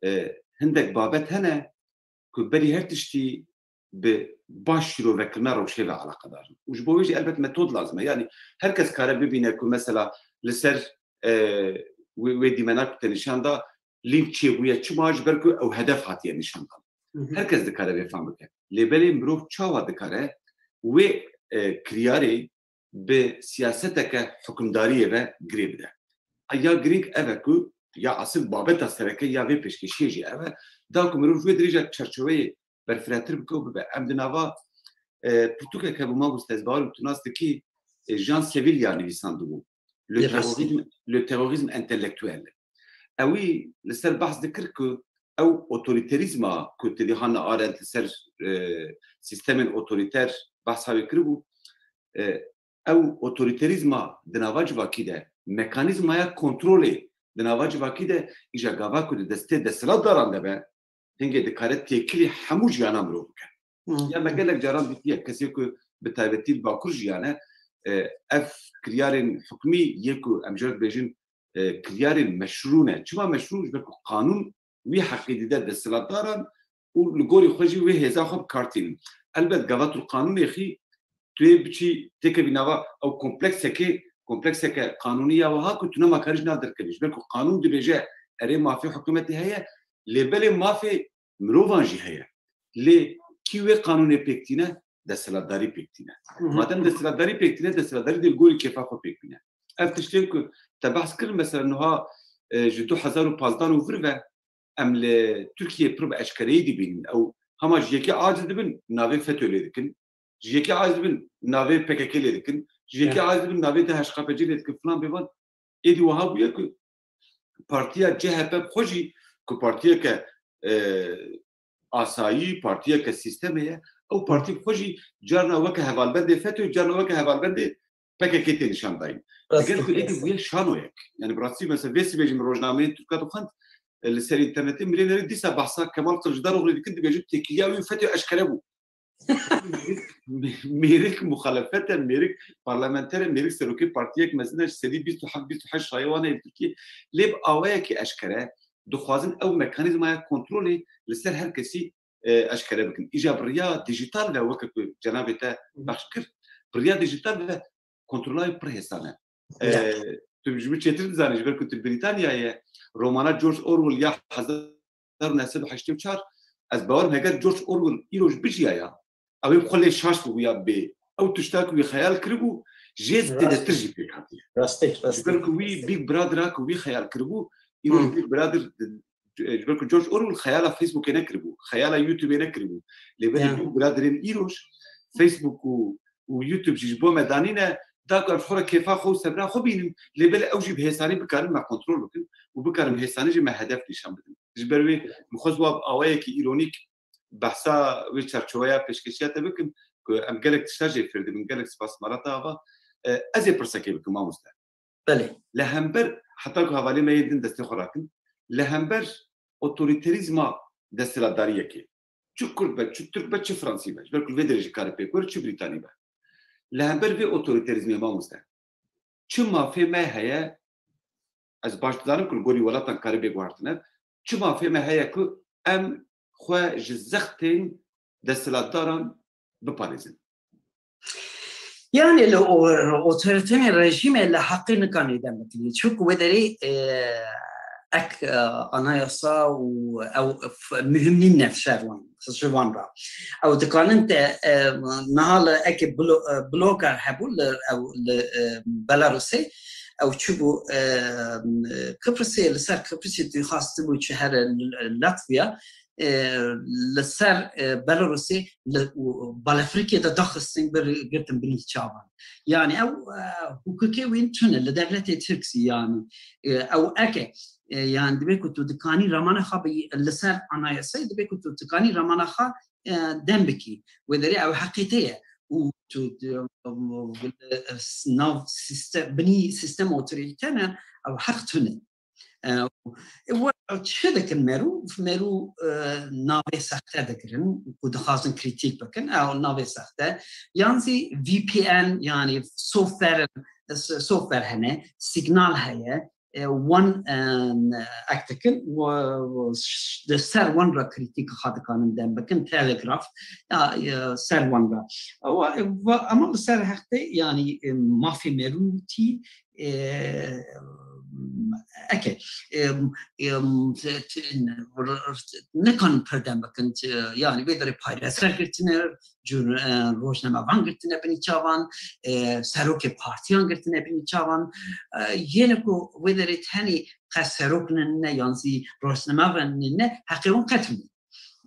e, hindek babet hene ku berî her tiştî bi baş şîrovekirina rewşê ve eleqedar in. Û ji bo wê jî elbet metod lazim e. Yanî her kes kare bibîne ku mesela li ser, e, wê, wê dîmena ku te nîşan da, lînç çêbûye, çima, ji ber ku ew hedef hatiye nîşandan. Hı hı. Her kes dikare vê fam bike. Lê belê mirov çawa dikare wê, e, kiryarê bi siyaseteke hukimdariyê ve girê bide? Ya girîng ev e ku ya asil babeta sereke ya vê pêşkêşiyê jî ev e, da ku mirov ji wê dirêja çerçoveyê berfirehtir bike û bibe. Em di nava E, pirtûkek hebû mamoste, ez bawer im tu nas dikî, e, Jean Sevilla nivîsandibû. Le terrorisme, le terrorisme intellectuel. Ewî li ser behs dikir ku ew otorîterîzma ku tedî hane arend li ser, e, sîstemên otorîter behsa wê kiribû, e, ew otorîterîzma di nava civakî de, mekanîzmaya kontrolê di nava civakî de, îja gava ku di destê desthilatdaran de be, hingê dikare têkilî hemû jiyana mirov bike. Ya me gelek caran dîtiye, kesê ku bi taybetî li Bakur jiyane, e, ev kiryarên hukmî yê ku em jê re dibêjin, e, kiryarên meşrû ne. Çima meşrû? Ji ber ku qanûn wî heqî dide desthilatdaran û li gorî xwe jî wê hêza xwe bi kar tînin. Elbet gava tu qanûnê xî, tu yê biçî têkevî nava ew kompleksekê, komplekseke qanûnî ya wiha ku tu nema karî ji nav derkevî. Ji ber ku qanûn dibêje erê mafê hikûmetê heye, lê belê mafê mirovan jî heye. Lê kî wê qanûnê pêk tîne? Desthilatdarî pêk tîne. Madem desthilatdarî pêk tîne, desthilatdarî dê li gorî kêfa xwe pêk bîne. Ev tiştên ku te behs kir, mesela niha, e, ji du hezar û pazdeh û vir ve em li Tirkiyê pir bi eşkereyî dibînin. Ew hema ji yekê aciz dibin, navê FETÖ lê dikin. Ji yekê aciz dibin, navê P K K lê dikin. Ji yekê aciz dibin, navê D H K P C lê dikin filan bêvan. Êdî wiha bûye ku partiya C H P bi xwe jî ku partiyeke, e, asayî, partiyeke sîstemê ye, ew partî bi xwe jî carna weke hevalbendê FETÖ, carna weke hevalbendê P K K tê nîşan dayîn. Eger ku êdî bûye şanoyek, yani bi rastî mesela vê sibê jî min rojnameyên Tirka dixwend, e, li ser înternetê milê nerê dîsa behsa Kemal Kılıçdaroğlu dikin, dibêjin têkiliya wî FETÖ eşkere bû. Mêrik, mêrik muxalefet e, mêrik parlamenter e, mêrik serokê partiyek mezin e, ji sedî bîst û heft bîst û heşt şayê wan e li Tirkiyê. Lê bi awayekî eşkere dixwazin ew mekanîzmaya kontrolê li ser her kesî, e, eşkere bikin. Îja bi riya dijital ve, weke ku cenabê te behs kir, bi riya dijital ve kontrola wî pir hêsan e. E, tu ji min çêtir dizanî, ji ber ku tu Brîtanyayê ye. Romana George Orwell ya hezar û neh sed û heştê û çar, ez bawer im heger George Orwell îroj bijiyaya, ew ê bi xwe lê şaş bibûya bê. Ew tişta ku wî xeyal kiribû, jê zêdetir jî pêk hatiye. Rastî, rastî. Ji ber ku wî Big Brother-a ku wî xeyal kiribû, îroj Big Brother, ji ber ku George Orwell xeyala Facebookê nekiribû, xeyala YouTubeê nekiribû. Lê belê Big Brotherên îroj, Facebook û û YouTube jî ji bo me danîne, da ku em ji xwe re kêfa xwe û sebra xwe bînin, lê belê ew jî bi hêsanî bikarin me kontrol bikin û bikarin bi hêsanî jî me hedef nîşan bidin. Ji ber wê min xwest wa bi awayekî îronîk behsa wê çarçoveya pêşkêşiya te bikim ku em gelek tişta jê fêr dibin, gelek spas mala te ava. E, ez ê pirsekê bikim mamoste. Belê. Li hember, heta ku hevalê me yên din destê xwe rakin, li hember otorîterîzma desthilatdariyekê, çi Kurd be, çi Tirk be, çi Fransî be, ji ber ku vê derê jî kare pêk were, çi Brîtanî be. Li hember vê otorîterîzmê mamoste, çi mafê me heye, ez baş dizanim ku li gorî welatan kare bê guhartine, çi mafê me heye ku em xwe ji zextên desthilatdaran biparêzin. Yani li o-, otorîteyên rejîmê li heqê nikanî dem bikin. Çunku wê derê, e, ek, e, anayasa û ew f-, muhim nîn ne ser wan, ji wan re. Ew dikanin te, e, niha li eke blo-, e, bloger hebû li, ew li, e, Belarusê, ew çûbû, e, Kıbrısê, li ser Kıbrısê tu xwestibû çi here Latvya, e, li ser, e, Belarusê li, û, balefirikê de daxistin bir girtin binî çavan. Yani ew, e, hukukê wî tune li devletê Tirk zî yani, e, ew eke, e, yani dibe ku tu dikanî ramana xwe bi, li ser anayasayê dibe ku tu dikanî ramana xwe, e, dem bikî. Wê derê ew heqê te ye. Û tu, e, nav sîste-, binî sîstema otorîte ne, ew heq tune. E, e, we çi dikin merû? Merû, e, navê sexte digirin ku dixwazin krîtîk bikin, ew navê sexte. Yan zî V P N, yani software, s-, software hene, Signal heye, e, wan, e, ek dikin, we, we ş-, di ser wan re krîtîk xwe dikanin dem bikin, Telegraph, ya, e, ser wan re. Ewa, e, we, ama li ser heqê, yani, e, mafê merû tî, e, eke, e, e, t-, t-, r-, r-, nekan pir dem bikin, t-, yani vê derê parêzer girtine, cur-, e, rojnamevan girtine binî çavan, e, serokê partiyan girtine binî çavan, e, yêne ku wê derê tenê qe serok ne, ne, yan zî rojnamevan ne, heqê wan qet nîne.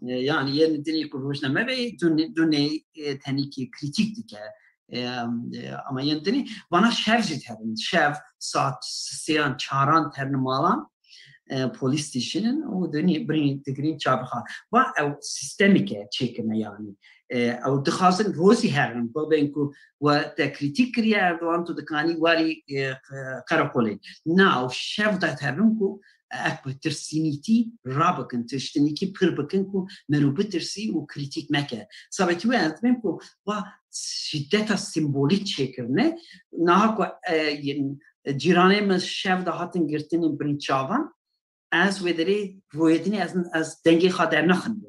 E, yanî yên dinê ku rojname bê, dunê, dunê, e, tenîkî krîtîk dike. E, e, ama yên dinê, vana şev jî dihevin. Şev, saet sêyan, çaran dihevin malan, e, polîs dişînin û dinî birîn, digirîn çabixa. Va ew sîstemîk e çêkirine yanî. E, ew dixwazin rozî herin, bibên ku we te krîtîk kiriye Erdogan, tu dikanî warî, e, qe-, qereqolê. Na, ew şev de herin ku ek bi tirsînîtî rabikin, tiştinîkî pir bikin ku merû bitirsî û krîtîk meke. Sabetî wê ez dibêm ku va şîdeta simbolîk çêkirine. Niha ku, e, yên, cîranê min şev de hatin girtinên birîn çavan, ez wê derê royedinê ez, ez dengê xwe dernaxim.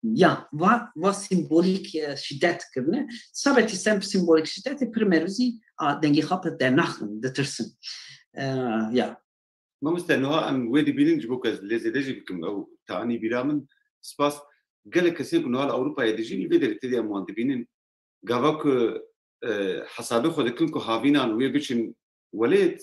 Ya, va, va simbolîk, e, şîdet kirine. Sabetî sem simbolîk şîdetê pir merû zî, a, dengê xwe pir dernaxin, ditirsin. E, ya. Mamoste, niha em wê dibînin, ji bo ku ez lê zêde jî bikim, ew te anî bîra min, spas. Gelek kesên ku niha li Ewropayê dijîn, li vê derê têdî em wan dibînin. Gava ku, e, hesabê xwe dikin ku havînan wê biçin welêt,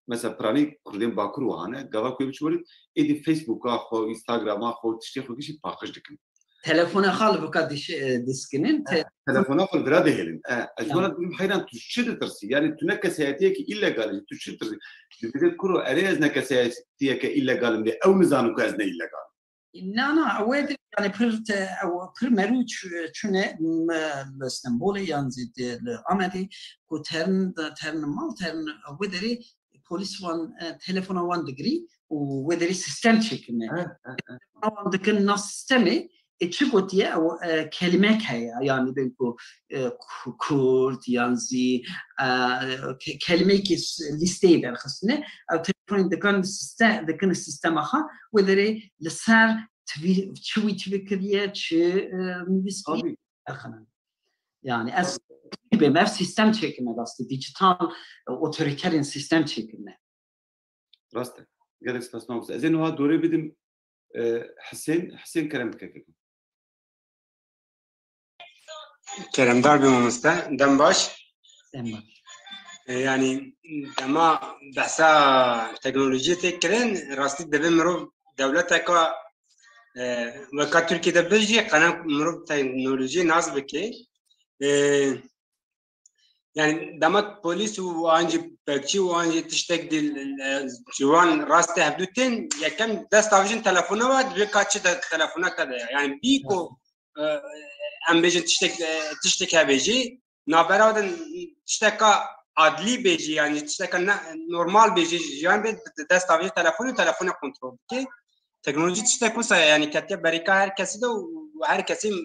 mesela piranî Kurdên Bakur wiha ne, gava ku wê biçin welêt, êdî Facebooka xwe, Instagrama xwe, tiştê xwe gişî paqij dikin. Telefona xwe li vika diş-, e, diskinin, te- Telefona xwe li vira dihêlin. E, ez wana dibim heyran tu çi ditirsî? Yani tu ne kesayetiyekî îlegal î, tu çi ditirsî? Dibêje kuro, erê ez ne kesayetiyeke îlegal im lê ew nizanin ku ez ne îlegal im. Na, na, ew ê dir, yani pir te-, ew pir merû çû-, çûne, m-, li Stenbolê yan zî di-, li Amedê ku terin, terin mal, terin wê derê polîs wan, e, telefona wan digirî û wê derê sîstem çêkirine. He, he, he. Telefona wan dikin na sîstemê, e, çi gotiye, ew, e, kelimek heye, yani bên ku, e, ku-, Kurd, yan zî, e, ke-, kelimeyekî s-, lîsteyê derxistine, ew telefonê dikin sîste-, dikin sîstema xwe, wê derê li ser twî-, çi wî çi kiriye, çi, e, nivîskiriye, Tabii. derxinin. Yani ez bêm, ev sîstem çêkirine rastî, dijital, e, otoriterên sîstem çêkirine. Rast e. Gelek spas mamoste. Ez ê niha dorê bidim, e, Hisên, Hisên kerem bike keko. Keremdar be mamoste. Dem baş. Dem baş. E, yani dema behsa teknolojiyê tê kirin, rastî divê mirov dewleteka, e, weka Tirkiye de bijî, qene mirov teknolojiyê nas bike. E, Yani dema polîs û an jî bekçî û an jî tiştek dî, e, ji wan rastê hevdû tên, yekem dest avêjin telefona we, divê ka çi de telefona te de ye. Yani bî ku, e, em bêjin tiştek, e, tiştek hebe jî, navbera de tişteka adlî bê jî, yani tişteka ne, normal bê jî, jiyan bê dest avêjin telefonê û telefonê kontrol dike. Teknolojî tiştek wisa ye, yani ketiye berîka her kesî de û her kesî, m,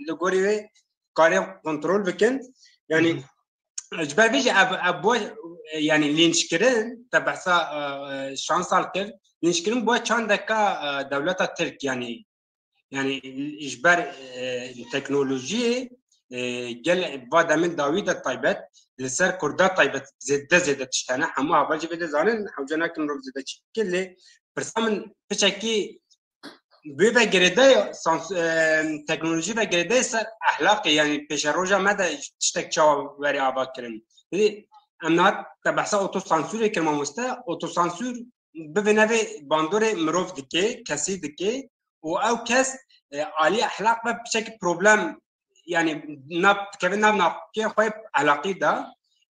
li gorî wê karê kontrol bikin. Yani, Hı hı. ji ber vê jî ev, ev bo, yani lînçkirin, te behsa, e, e, şansal kir, lînçkirin bo çandeka, e, dewleta Tirk, yani, yani ji ber, e, teknolojiyê, e, gel va demên dawî de taybet, li ser Kurda taybet zêde zêde tişt hene. Hemû heval jî vê de zanin, hewce nakin mirov zêde çi bike, lê pirsa min piçekî Bi vê ve girêdayî sans-, e, teknolojî ve girêdayî ser ehlaqê, yani pêşeroja me de tiştek çawa were ava kirin. Dî em niha te behsa otosansûrê kir mamoste. Otosansûr bivê nevê bandorê mirov dike, kesî dike û ew kes, e, alî ehlaq ve piçekî problem, yani nav, dikeve nav navkê xwe ehlaqî de.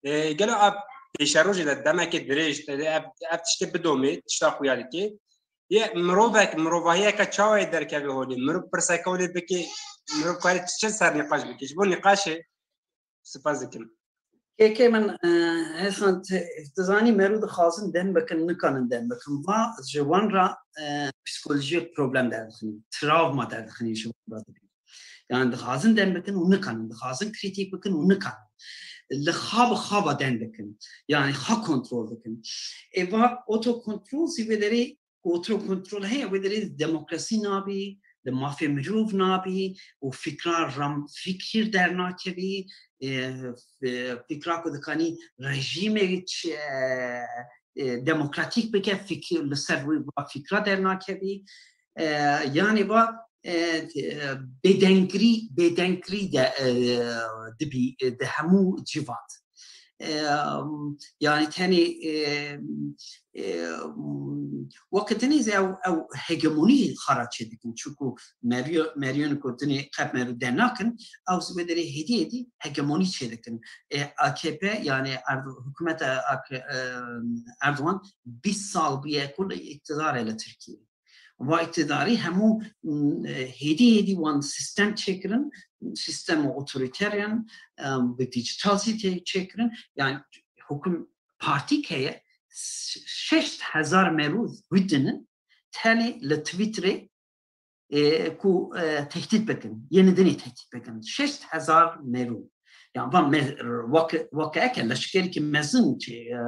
E, gelo ev pêşerojê de demekê dirêj, te ev, ev tiştê bidomê, tişta xuya dike. Yê mirovek, mirovahiyeke çawa yê derkeve holê? Mirov pirseke holê bike, mirov kare çi ser nîqaş bike? Ji bo nîqaşê spas dikim. Kêkê min, e, Hêsan, te, tu zanî merû dixwazin dem bikin, nikanin dem bikin. Va ji wan re, e, psîkolojiyek problem derdixînin, travma derdixînin ji wan re dibînin. Yani dixwazin dem bikin û nikanin, dixwazin krîtîk bikin û nikanin. Li xwe bi xwe ve dem bikin. Yani xwe kontrol bikin. Ê va otokontrol zî vê derê otokontrol heye, wê derê demokrasî nabî, li mafê mirov nabî û fikra ram-, fikir dernakevî, e, f-, fikra ku dikanî rejîmê ç-, e, e, demokratîk bike, fikir, li ser wî va fikra dernakevî. E, yani va, e, e, bêdengirî, bêdengirî de, e, dibî, e, di hemû civat. E, yani tenê, e, e, Weke dinê zî ew, ew hegemonî xara çêdikin. Çunku meriyo-, meriyên ku dinê qet merû dernakin, ew zî wê derê hêdî hêdî hegemonî çêdikin. E, A K P, yani Erdo-, hikûmeta A K, e, Erdogan bîst sal bûye ku li îktidar e li Tirkiyê. Va îktidarî hemû, m, e, hêdî hêdî wan sîstem çêkirin, sîstema otorîter in, e, bi dîjîtal jî tê çêkirin. Yani hikûm-, partîk heye, ş-, şeşt hezar merû wî dinin, tenê li Twitterê, e, ku, e, tehdît bikin, yê nidinê tehdît bikin. Şeşt hezar merû. Yani van me-, weke, weke eke leşkerekî mezin çê, e,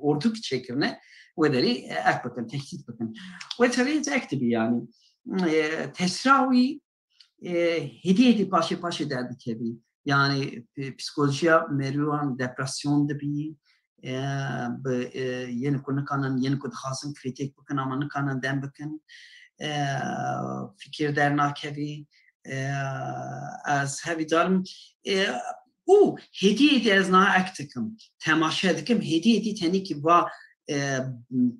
ordûkî çêkirine, wê derê, e, ek bikin, tehdît bikin. Wê derê ek dibî yani. E, tesra wî e, hêdî hêdî paşê paşê derdikevî. Yani, e, psîkolojiya merûyan depresyon dibî, e, bi, e, yên ku nikanin, yên ku dixwazin krîtîk bikin, ama nikanin dem bikin, e, fikir dernakevî. E, ez hevîdar im. E, û hêdî hêdî ez niha ek dikim, temaşe dikim, hêdî hêdî tenîkî va, e,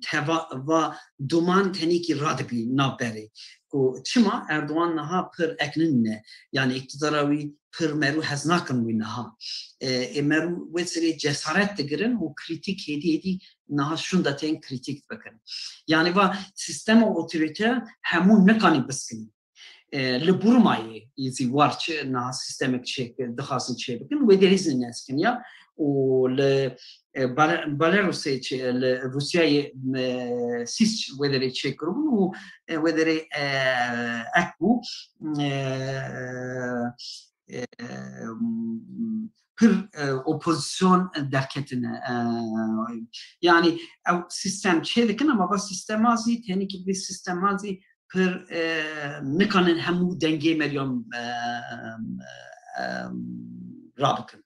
teva-, va duman tenîkî radibî navberê. Ku çima Erdogan niha pir eknin ne? Yani îktidara wî pir merû hez nakin wî niha. E, ê merû wê serê cesaret digirin û krîtîk hêdî hêdî niha şûnda tên krîtîk bikin. Yani va sîstema otorîter hemû nikanî biskin. E, li Burmayê zî war çi niha sîstemek çê, dixwazin çê bikin, wê derî zî nezikin ya. Û li, e, Bela-, Belarusê çi, li Rûsyayê, e, sîs wê derê çêkiribûn û, e, wê derê, e, ek bû, e, e, pir, e, opozîsyon derketine. E, yani ew sîstem çê dikin, ama va sîstema zî, tenîkî vê sîstema zî pir, e, nikanin hemû dengê meriyan, e, e, rabikin.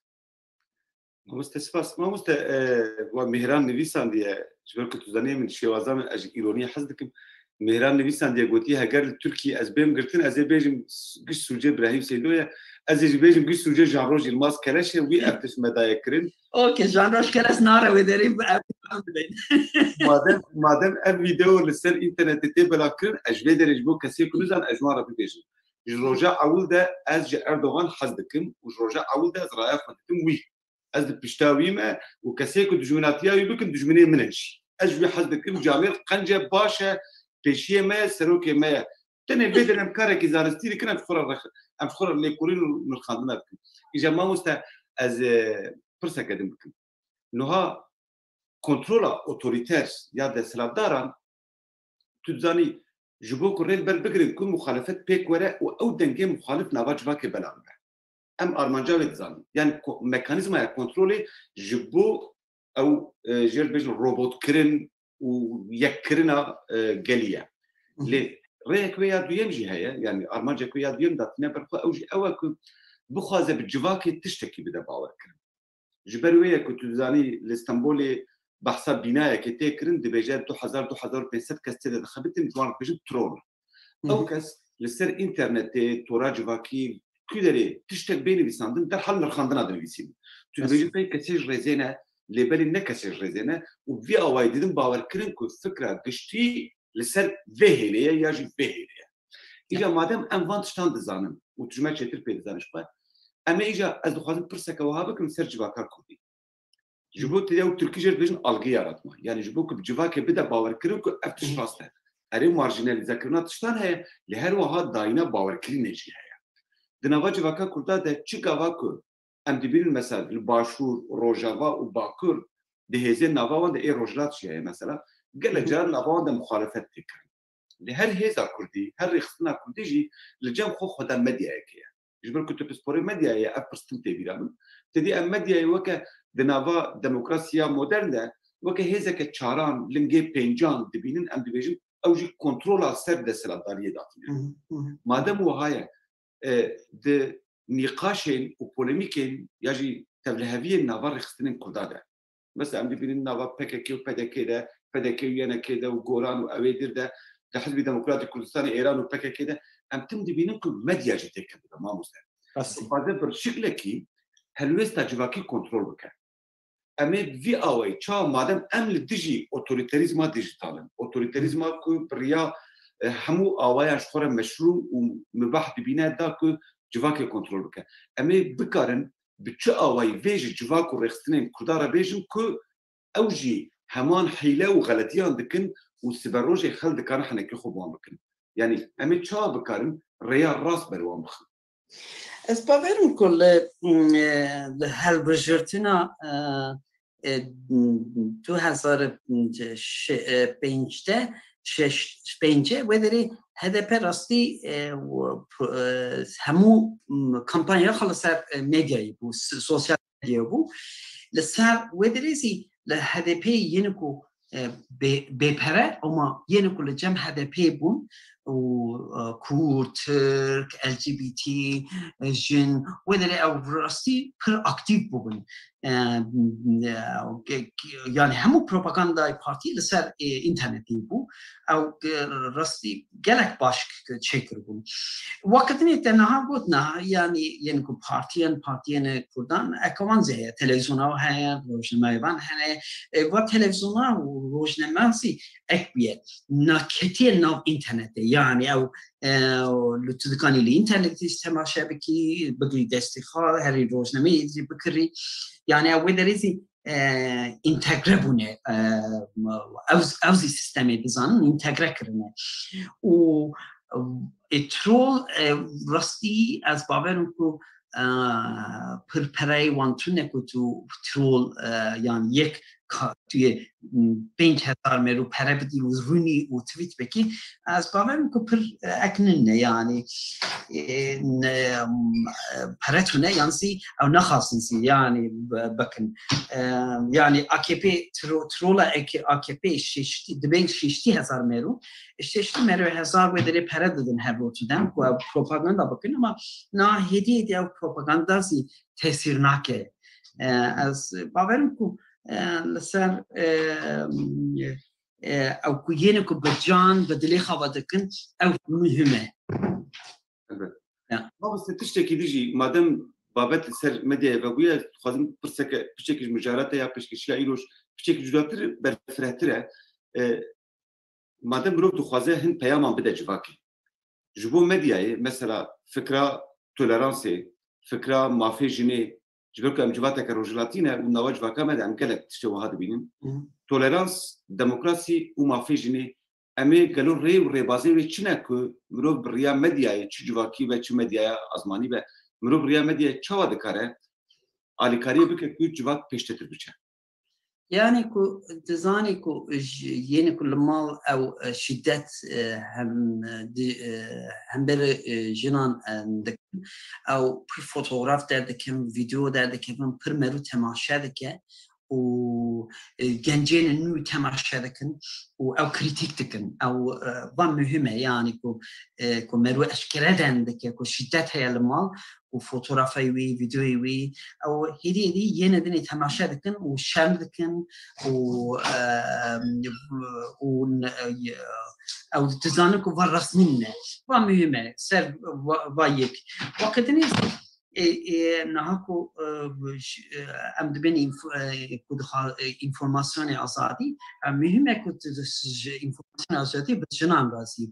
Mamoste, spas. Mamoste, e, wa Mihran nivîsandiye, ji ber ku tu zanî min şêwaza min, ez ji îroniyê hez dikim. Mihran nivîsandiye, gotiye, heger li Tirkiyê ez bêm girtin, ez ê bêjim s-, giş sûcê Birahîm Seydo ye. Ez ê jî bêjim giş sûcê Jean Roj Yilmaz Keleş e, wî ev tişt me daye kirin. Okey, Jean Roj Keleş nare wê derê, ev bidin. Madem, madem ev vîdeo li ser înternetê tê belavkirin, ez ji vê derê ji bo kesê ku nizan, ez ji wan re bibêjim. Ji roja ewil de ez ji Erdogan hez dikim û ji roja ewil de ez raya xwe dikim wî. Ez di pişta wî me û kesê ku dijminatiya wî bikin, dijminê min in jî. Ez ji wî hez dikim, camêr qenc e, baş e, pêşiyê me ye, serokê me ye. Tenê vê derê em karekî zanistî dikin, em ji xwe re rex-, em ji xwe re lêkolîn û nirxandina dikin. Îja mamoste, ez, e, pirseke din bikim. Niha kontrola otorîter ya desthilatdaran, tu dizanî, ji bo ku rê li ber bigirin ku muxalefet pêk were û ew dengê muxalif nava civakê belav be. Em armanca wê dizanin. Yani ko-, mekanîzmaya kontrolê ji bo ew, e, jê re dibêjin robotkirin û yekkirina, e, gelî ye. Hı hı. Lê rêyek wê ya duyem jî heye, yani armancek wê ya duyem datîne ber xwe, ew jî ew e ku bixwaze bi civakê tiştekî bide bawerkirin. Ji ber wê ye ku tu dizanî li Stenbolê behsa bînayekê tê kirin, dibêje du hezar, du hezar û pênc sed kes tê de dixebitin, ji wan re dibêjin troll. Hı hı. Ew kes li ser înternetê, tora civakî, ku derê tiştek bê nivîsandin, derhal nirxandina dinivîsînin. Tu dibêjî pey kesê ji rêzê ne, lê belê ne kesê ji rêzê ne û vî awayî didin bawerkirin ku fikra giştî li ser vê hêlê ye ya jî vê hêlê ye. Îja madem em van tiştan dizanin û tu ji me çêtir pê dizanî ji xwe, em ê îja ez dixwazim pirseke wiha bikim li ser civaka kurdî. Ji bo tê ew tirkî jê dibêjin algı yaratma. Yani ji bo ku bi civakê bide bawerkirin ku ev tişt rast e. Erê marjinalîzekirina tiştan heye, lê her wiha dayîna bawerkirinê jî heye. Di nava civaka kurda de çi gava ku em dibînin mesela li Başûr, Rojava û Bakur, di hêzên nava wan de ê Rojhilat jî heye mesela, gelek caran nava wan de muxalefet tê kirin. Lê her hêza kurdî, her rêxistina kurdî jî li cem xwe xweda medyayekê ye. Ji ber ku tu pisporê medyayê ye, ev pirs tim tê bîra min. Te dî em medyayê weke di nava demokrasiya modern de, weke hêzeke çaran, lingê pêncan dibînin, em dibêjin, ew jî kontrola ser desthilatdariyê datîne. Hı hı, hı hı. Madem wiha ye, e, di nîqaşên û polemîkên ya jî tevliheviyên nava rêxistinên kurda de. Mesela em dibînin nava P K K û P D K de, P D K û Y N K de û Golan û ewê dir de, di Hizbî Demokratîk Kurdistanê Êran û P K K de, em tim dibînin ku medya jî têkevdibe, mamoste. Rastî. Dixwaze bi şiklekî helwêsta civakî kontrol bike. Em ê vî awayî, çawa madem em li dijî otorîterîzma dîjîtal in, otorîterîzma ku bi riya, e, hemû awayan ji xwe re meşrû û mubah dibîne da ku civakê kontrol bike. Em ê bikarin bi çi awayî vê ji civak û rêxistinên Kurdan re bêjin ku ew jî heman hîle û xeletiyan dikin û siberojê xel dikane henekê xwe bi wan bikin. Yanî em ê çawa bikarin rêya rast ber wan bixin? Ez bawer im ku li, mm, e, li hilbijêrtina, e, e, du hezar û pênc de, şeş, pêncê wê derê H D P rastî, e, w-, p-, e, hemû, mm, kampanya xwe li ser, e, medyayê bû, s-, sosyal medyayê bû. Li ser wê derê zî li H D P yên ku, e, bê-, bêpere, ama yên ku li cem H D P bûn û, e, Kurd, Tirk, L G B T, e, jin, wê derê ew rastî pir aktîf bûbin. E, e, ke-, ke-, yani hemû propagandayê partî li ser, e, înternetê bû. Ew, e, rastî gelek baş k-, çêkiribûn. Wekî dinê te niha got niha, yani yên ku partiyên, partiyên Kurdan, eke wan zî heye, televîzyona heye, rojnamevan hene, e, va televîzyona û rojname zî ek bûye. Na ketiye nav înternetê, yani ew, e, li tu dikanî li înternetê jî temaşe bikî, bigirî destê xwe, herî rojnameyê jî bikirî. Yani ew wê derê zî, e, întegre bûne, e, ew, ew zî sîstemê dizanin, întegre kirine. Û, e, troll, e, rastî ez bawer im ku, e, pir pereyê wan tune ku tu troll, e, yan yek ka-, tu yê, m, pênc hezar merû pere bidî û rûnî û tweet bikî, ez bawer im ku pir, e, ek nine, yani, e, ne, m, e, pere tune, yan zî ew nexwazin zî, yani, b-, bikin. E, yani A K P tro-, trola ek-, A K P şiştî, dibên şiştî hezar merû, şiştî merû hezar wê derê pere didin her roj dem ku ew propaganda bikin, ama na hêdî hêdî ew propaganda zî tesîr nake. E, ez bawer im ku, e, li ser, e, e, ew ku yên ku bi can, bi dilê xwe ve dikin, ew muhim e. Elbet. Ya. Mamoste, tiştekî din jî, madem babet li ser medyayê vebûye, dixwazim pirseke, piçekî ji mijarata ya pêşkêşiya îroj piçekî cudatir, berfirehtir e. E, madem mirov dixwaze hin peyaman bide civakê, ji bo medyayê, mesela fikra toleransê, fikra mafê jinê, ji ber ku em civateke rojhilatî ne û nava civaka me de em gelek tiştê wiha dibînin. Hı hı. Tolerans, demokrasî û mafê jinê, em ê gelo rê û rêbazê wê çi ne ku mirov bi riya medyayê, çi civakî be, çi medyaya azmanî be, mirov bi riya medyayê çawa dikare alîkariyê bike ku civak pêştetir biçe? Yani ku dizanî ku ji, yênî ku li mal ew, e, şîdet, e, hem, e, di, e, hemberî, e, jinan, e, dikin. Ew pir fotograf derdikin, vîdeo derdikevin, pir merû temaşe dike û, e, gencên nû temaşe dikin û ew krîtîk dikin. Ew, e, van muhim e, yani ku, e, ku merû eşkere derdike ku şîdet heye li mal û fotografayê wî, vîdeoyê wî, ew hêdî hêdî yêne dinê temaşe dikin û şerm dikin û, e, û, e, ew dizanin ku va rastî nîne. Va muhim e, ser va, va yek. Wekî dinê, e, e, niha ku, e, ş-, e, em dibên înf-, e, ku dixa-, e, înformasyonê azadî, e, muhim e ku tu ji înformasyonê azadî bi jinan razî.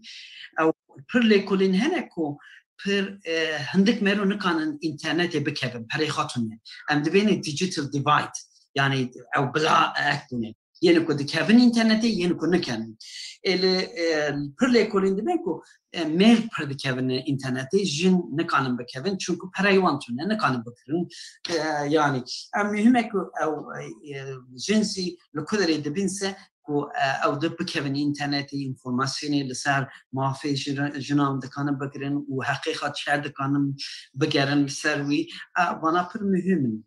Ew pir lêkolîn hene ku pir, e, hindik mero nikanin înternetê bikevin, perê xwe tune. Em dibêne digital divide, yani ew bila ek bûne. Yên ku dikevin înternetê, yên ku nikevin. Ê li, e, pir lêkolîn dibe ku, e, mêr pir dikevin înternetê, jin nikanin bikevin, çunku pereyê wan tune, nikanin bikirin. E, yani, em muhim e ku ew, e, jin zî li ku derê dibîn se, ku, e, ew di bikevin înternetê, înformasyonê li ser mafê jin-, jinan dikanin bigirin û heqê xwe çer dikanin bigerin li ser wî. E, vana pir muhim in.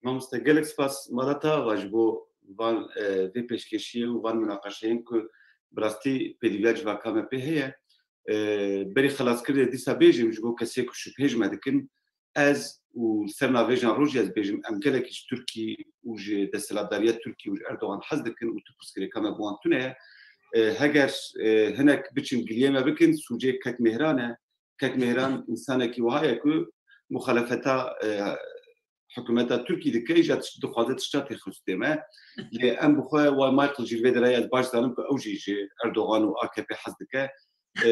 Mamoste, gelek spas mala te ava ji bo van, e, vê pêşkêşiyê û van minaqeşeyên ku bi rastî pêdiviya civaka me pê heye. E, berî xelaskirinê dîsa bêjim ji bo kesê ku şubhê ji me dikin, ez û li ser navêjan rojî ez bêjim, em gelekî ji Tirkî û ji desthilatdariya Tirkî û ji Erdogan hez dikin û tu pirsgirêka me bi wan tune ye. E, heger, e, hinek biçin giliyê me bikin, sûcê kek Mêhran e. Kek Mêhran însanekî wiha ye ku muxalefeta, e, hikûmeta Tirkî dike, îja tişt-, dixwaze tişta têxistê me. Lê em bi xwe, wa Michael jî li vê derê ez baş zanim ku ew jî ji Erdogan û A K P hez dike. E,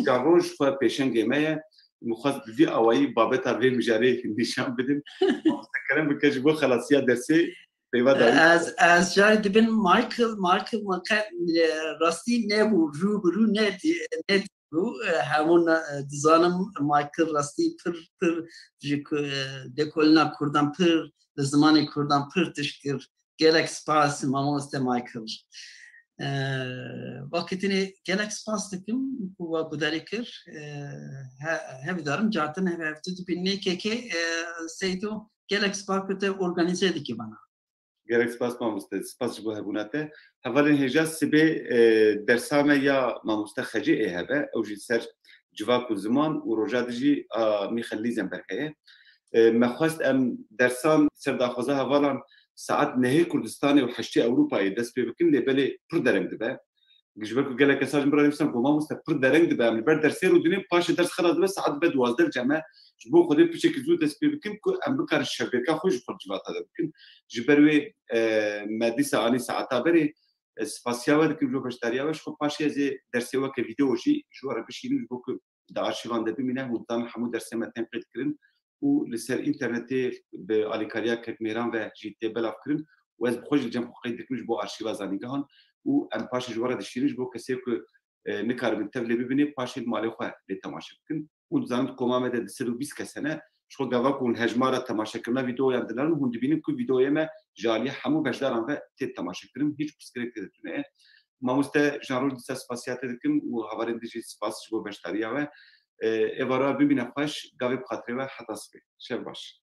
Can Roj xwe pêşengê me ye. Min xwest bi vî awayî babeta vê mijarê nîşan bidin. Mamoste kerem bike ji bo xelasiya dersê peyva dawî. Ez, ez carî dibin Michael, Michael min qe, e, rastî nebû, rû bi rû ne, ne bû. E, hemû ne, e, dizanim Michael rastî pir, pir ji ku, e, lêkolîna Kurdan pir, li zimanê Kurdan pir tişt kir. Gelek spas, mamoste Michael. E, Vakitînê gelek spas dikim ku we guderî kir. E, he-, hevîdarim catin hev hevdû dibînin. K K, e, Seydo, gelek spas ku te organîze dikî bana. Gelek spas mamoste, spas ji bo hebûna te. Hevalên hêja sibê, e, dersa me ya mamoste Xecê ê hebe, ew jî ser civak û ziman û roja dijî a Michael Lisenberg heye. E, me xwest em dersan ser daxwaza hevalan saet nehê Kurdistanê û heştê Ewropayê dest pê bikin, lê belê pir dereng dibe. Ji ber ku gelek kesa ji min re nivîsan ku mamoste pir dereng dibe, em li ber dersê rûdinin, paşê ders xelas dibe, saet dibe duwazdeh cem e. Ji bo Xwedê piçekî zû dest pê bikin ku em bikarin şevbêrka xwe ji xwe civata de bikin. Ji ber wê, e, me dîsa anî saeta berê, e, spasiya we dikim ji bo beşdariya we. Ji xwe paşê ez ê dersê weke vîdeo jî ji we re bişînim, ji bo ku di arşîvan de bimîne, hûn dizanin hemû dersê me tên qeyd kirin û li ser înternetê bi alîkariya Kek Mêran ve jî tê belav kirin û ez bi xwe jî li cem xwe qeyd dikim ji bo arşîva zanîngehan û em paşê ji we re dişînin ji bo kesê ku, e, nikaribin tevlê bibînê, paşê li malê xwe lê temaşe bikin. Hûn dizanin di koma me de du sed û bîst kes hene. Ji xwe gava ku hûn hejmara temaşekirina vîdeoyan dinerin, hûn dibînin ku vîdeoyê me ji aliyê hemû beşdaran ve tê temaşekirin, hîç pirsgirêk tê de tune ye. Mamoste Jean Rol, dîsa spasiya te dikim û hevalên din jî spas ji bo beşdariya we. E, êvara bimîne xweş, gavê bi xatirê we, heta sibê. Şev baş.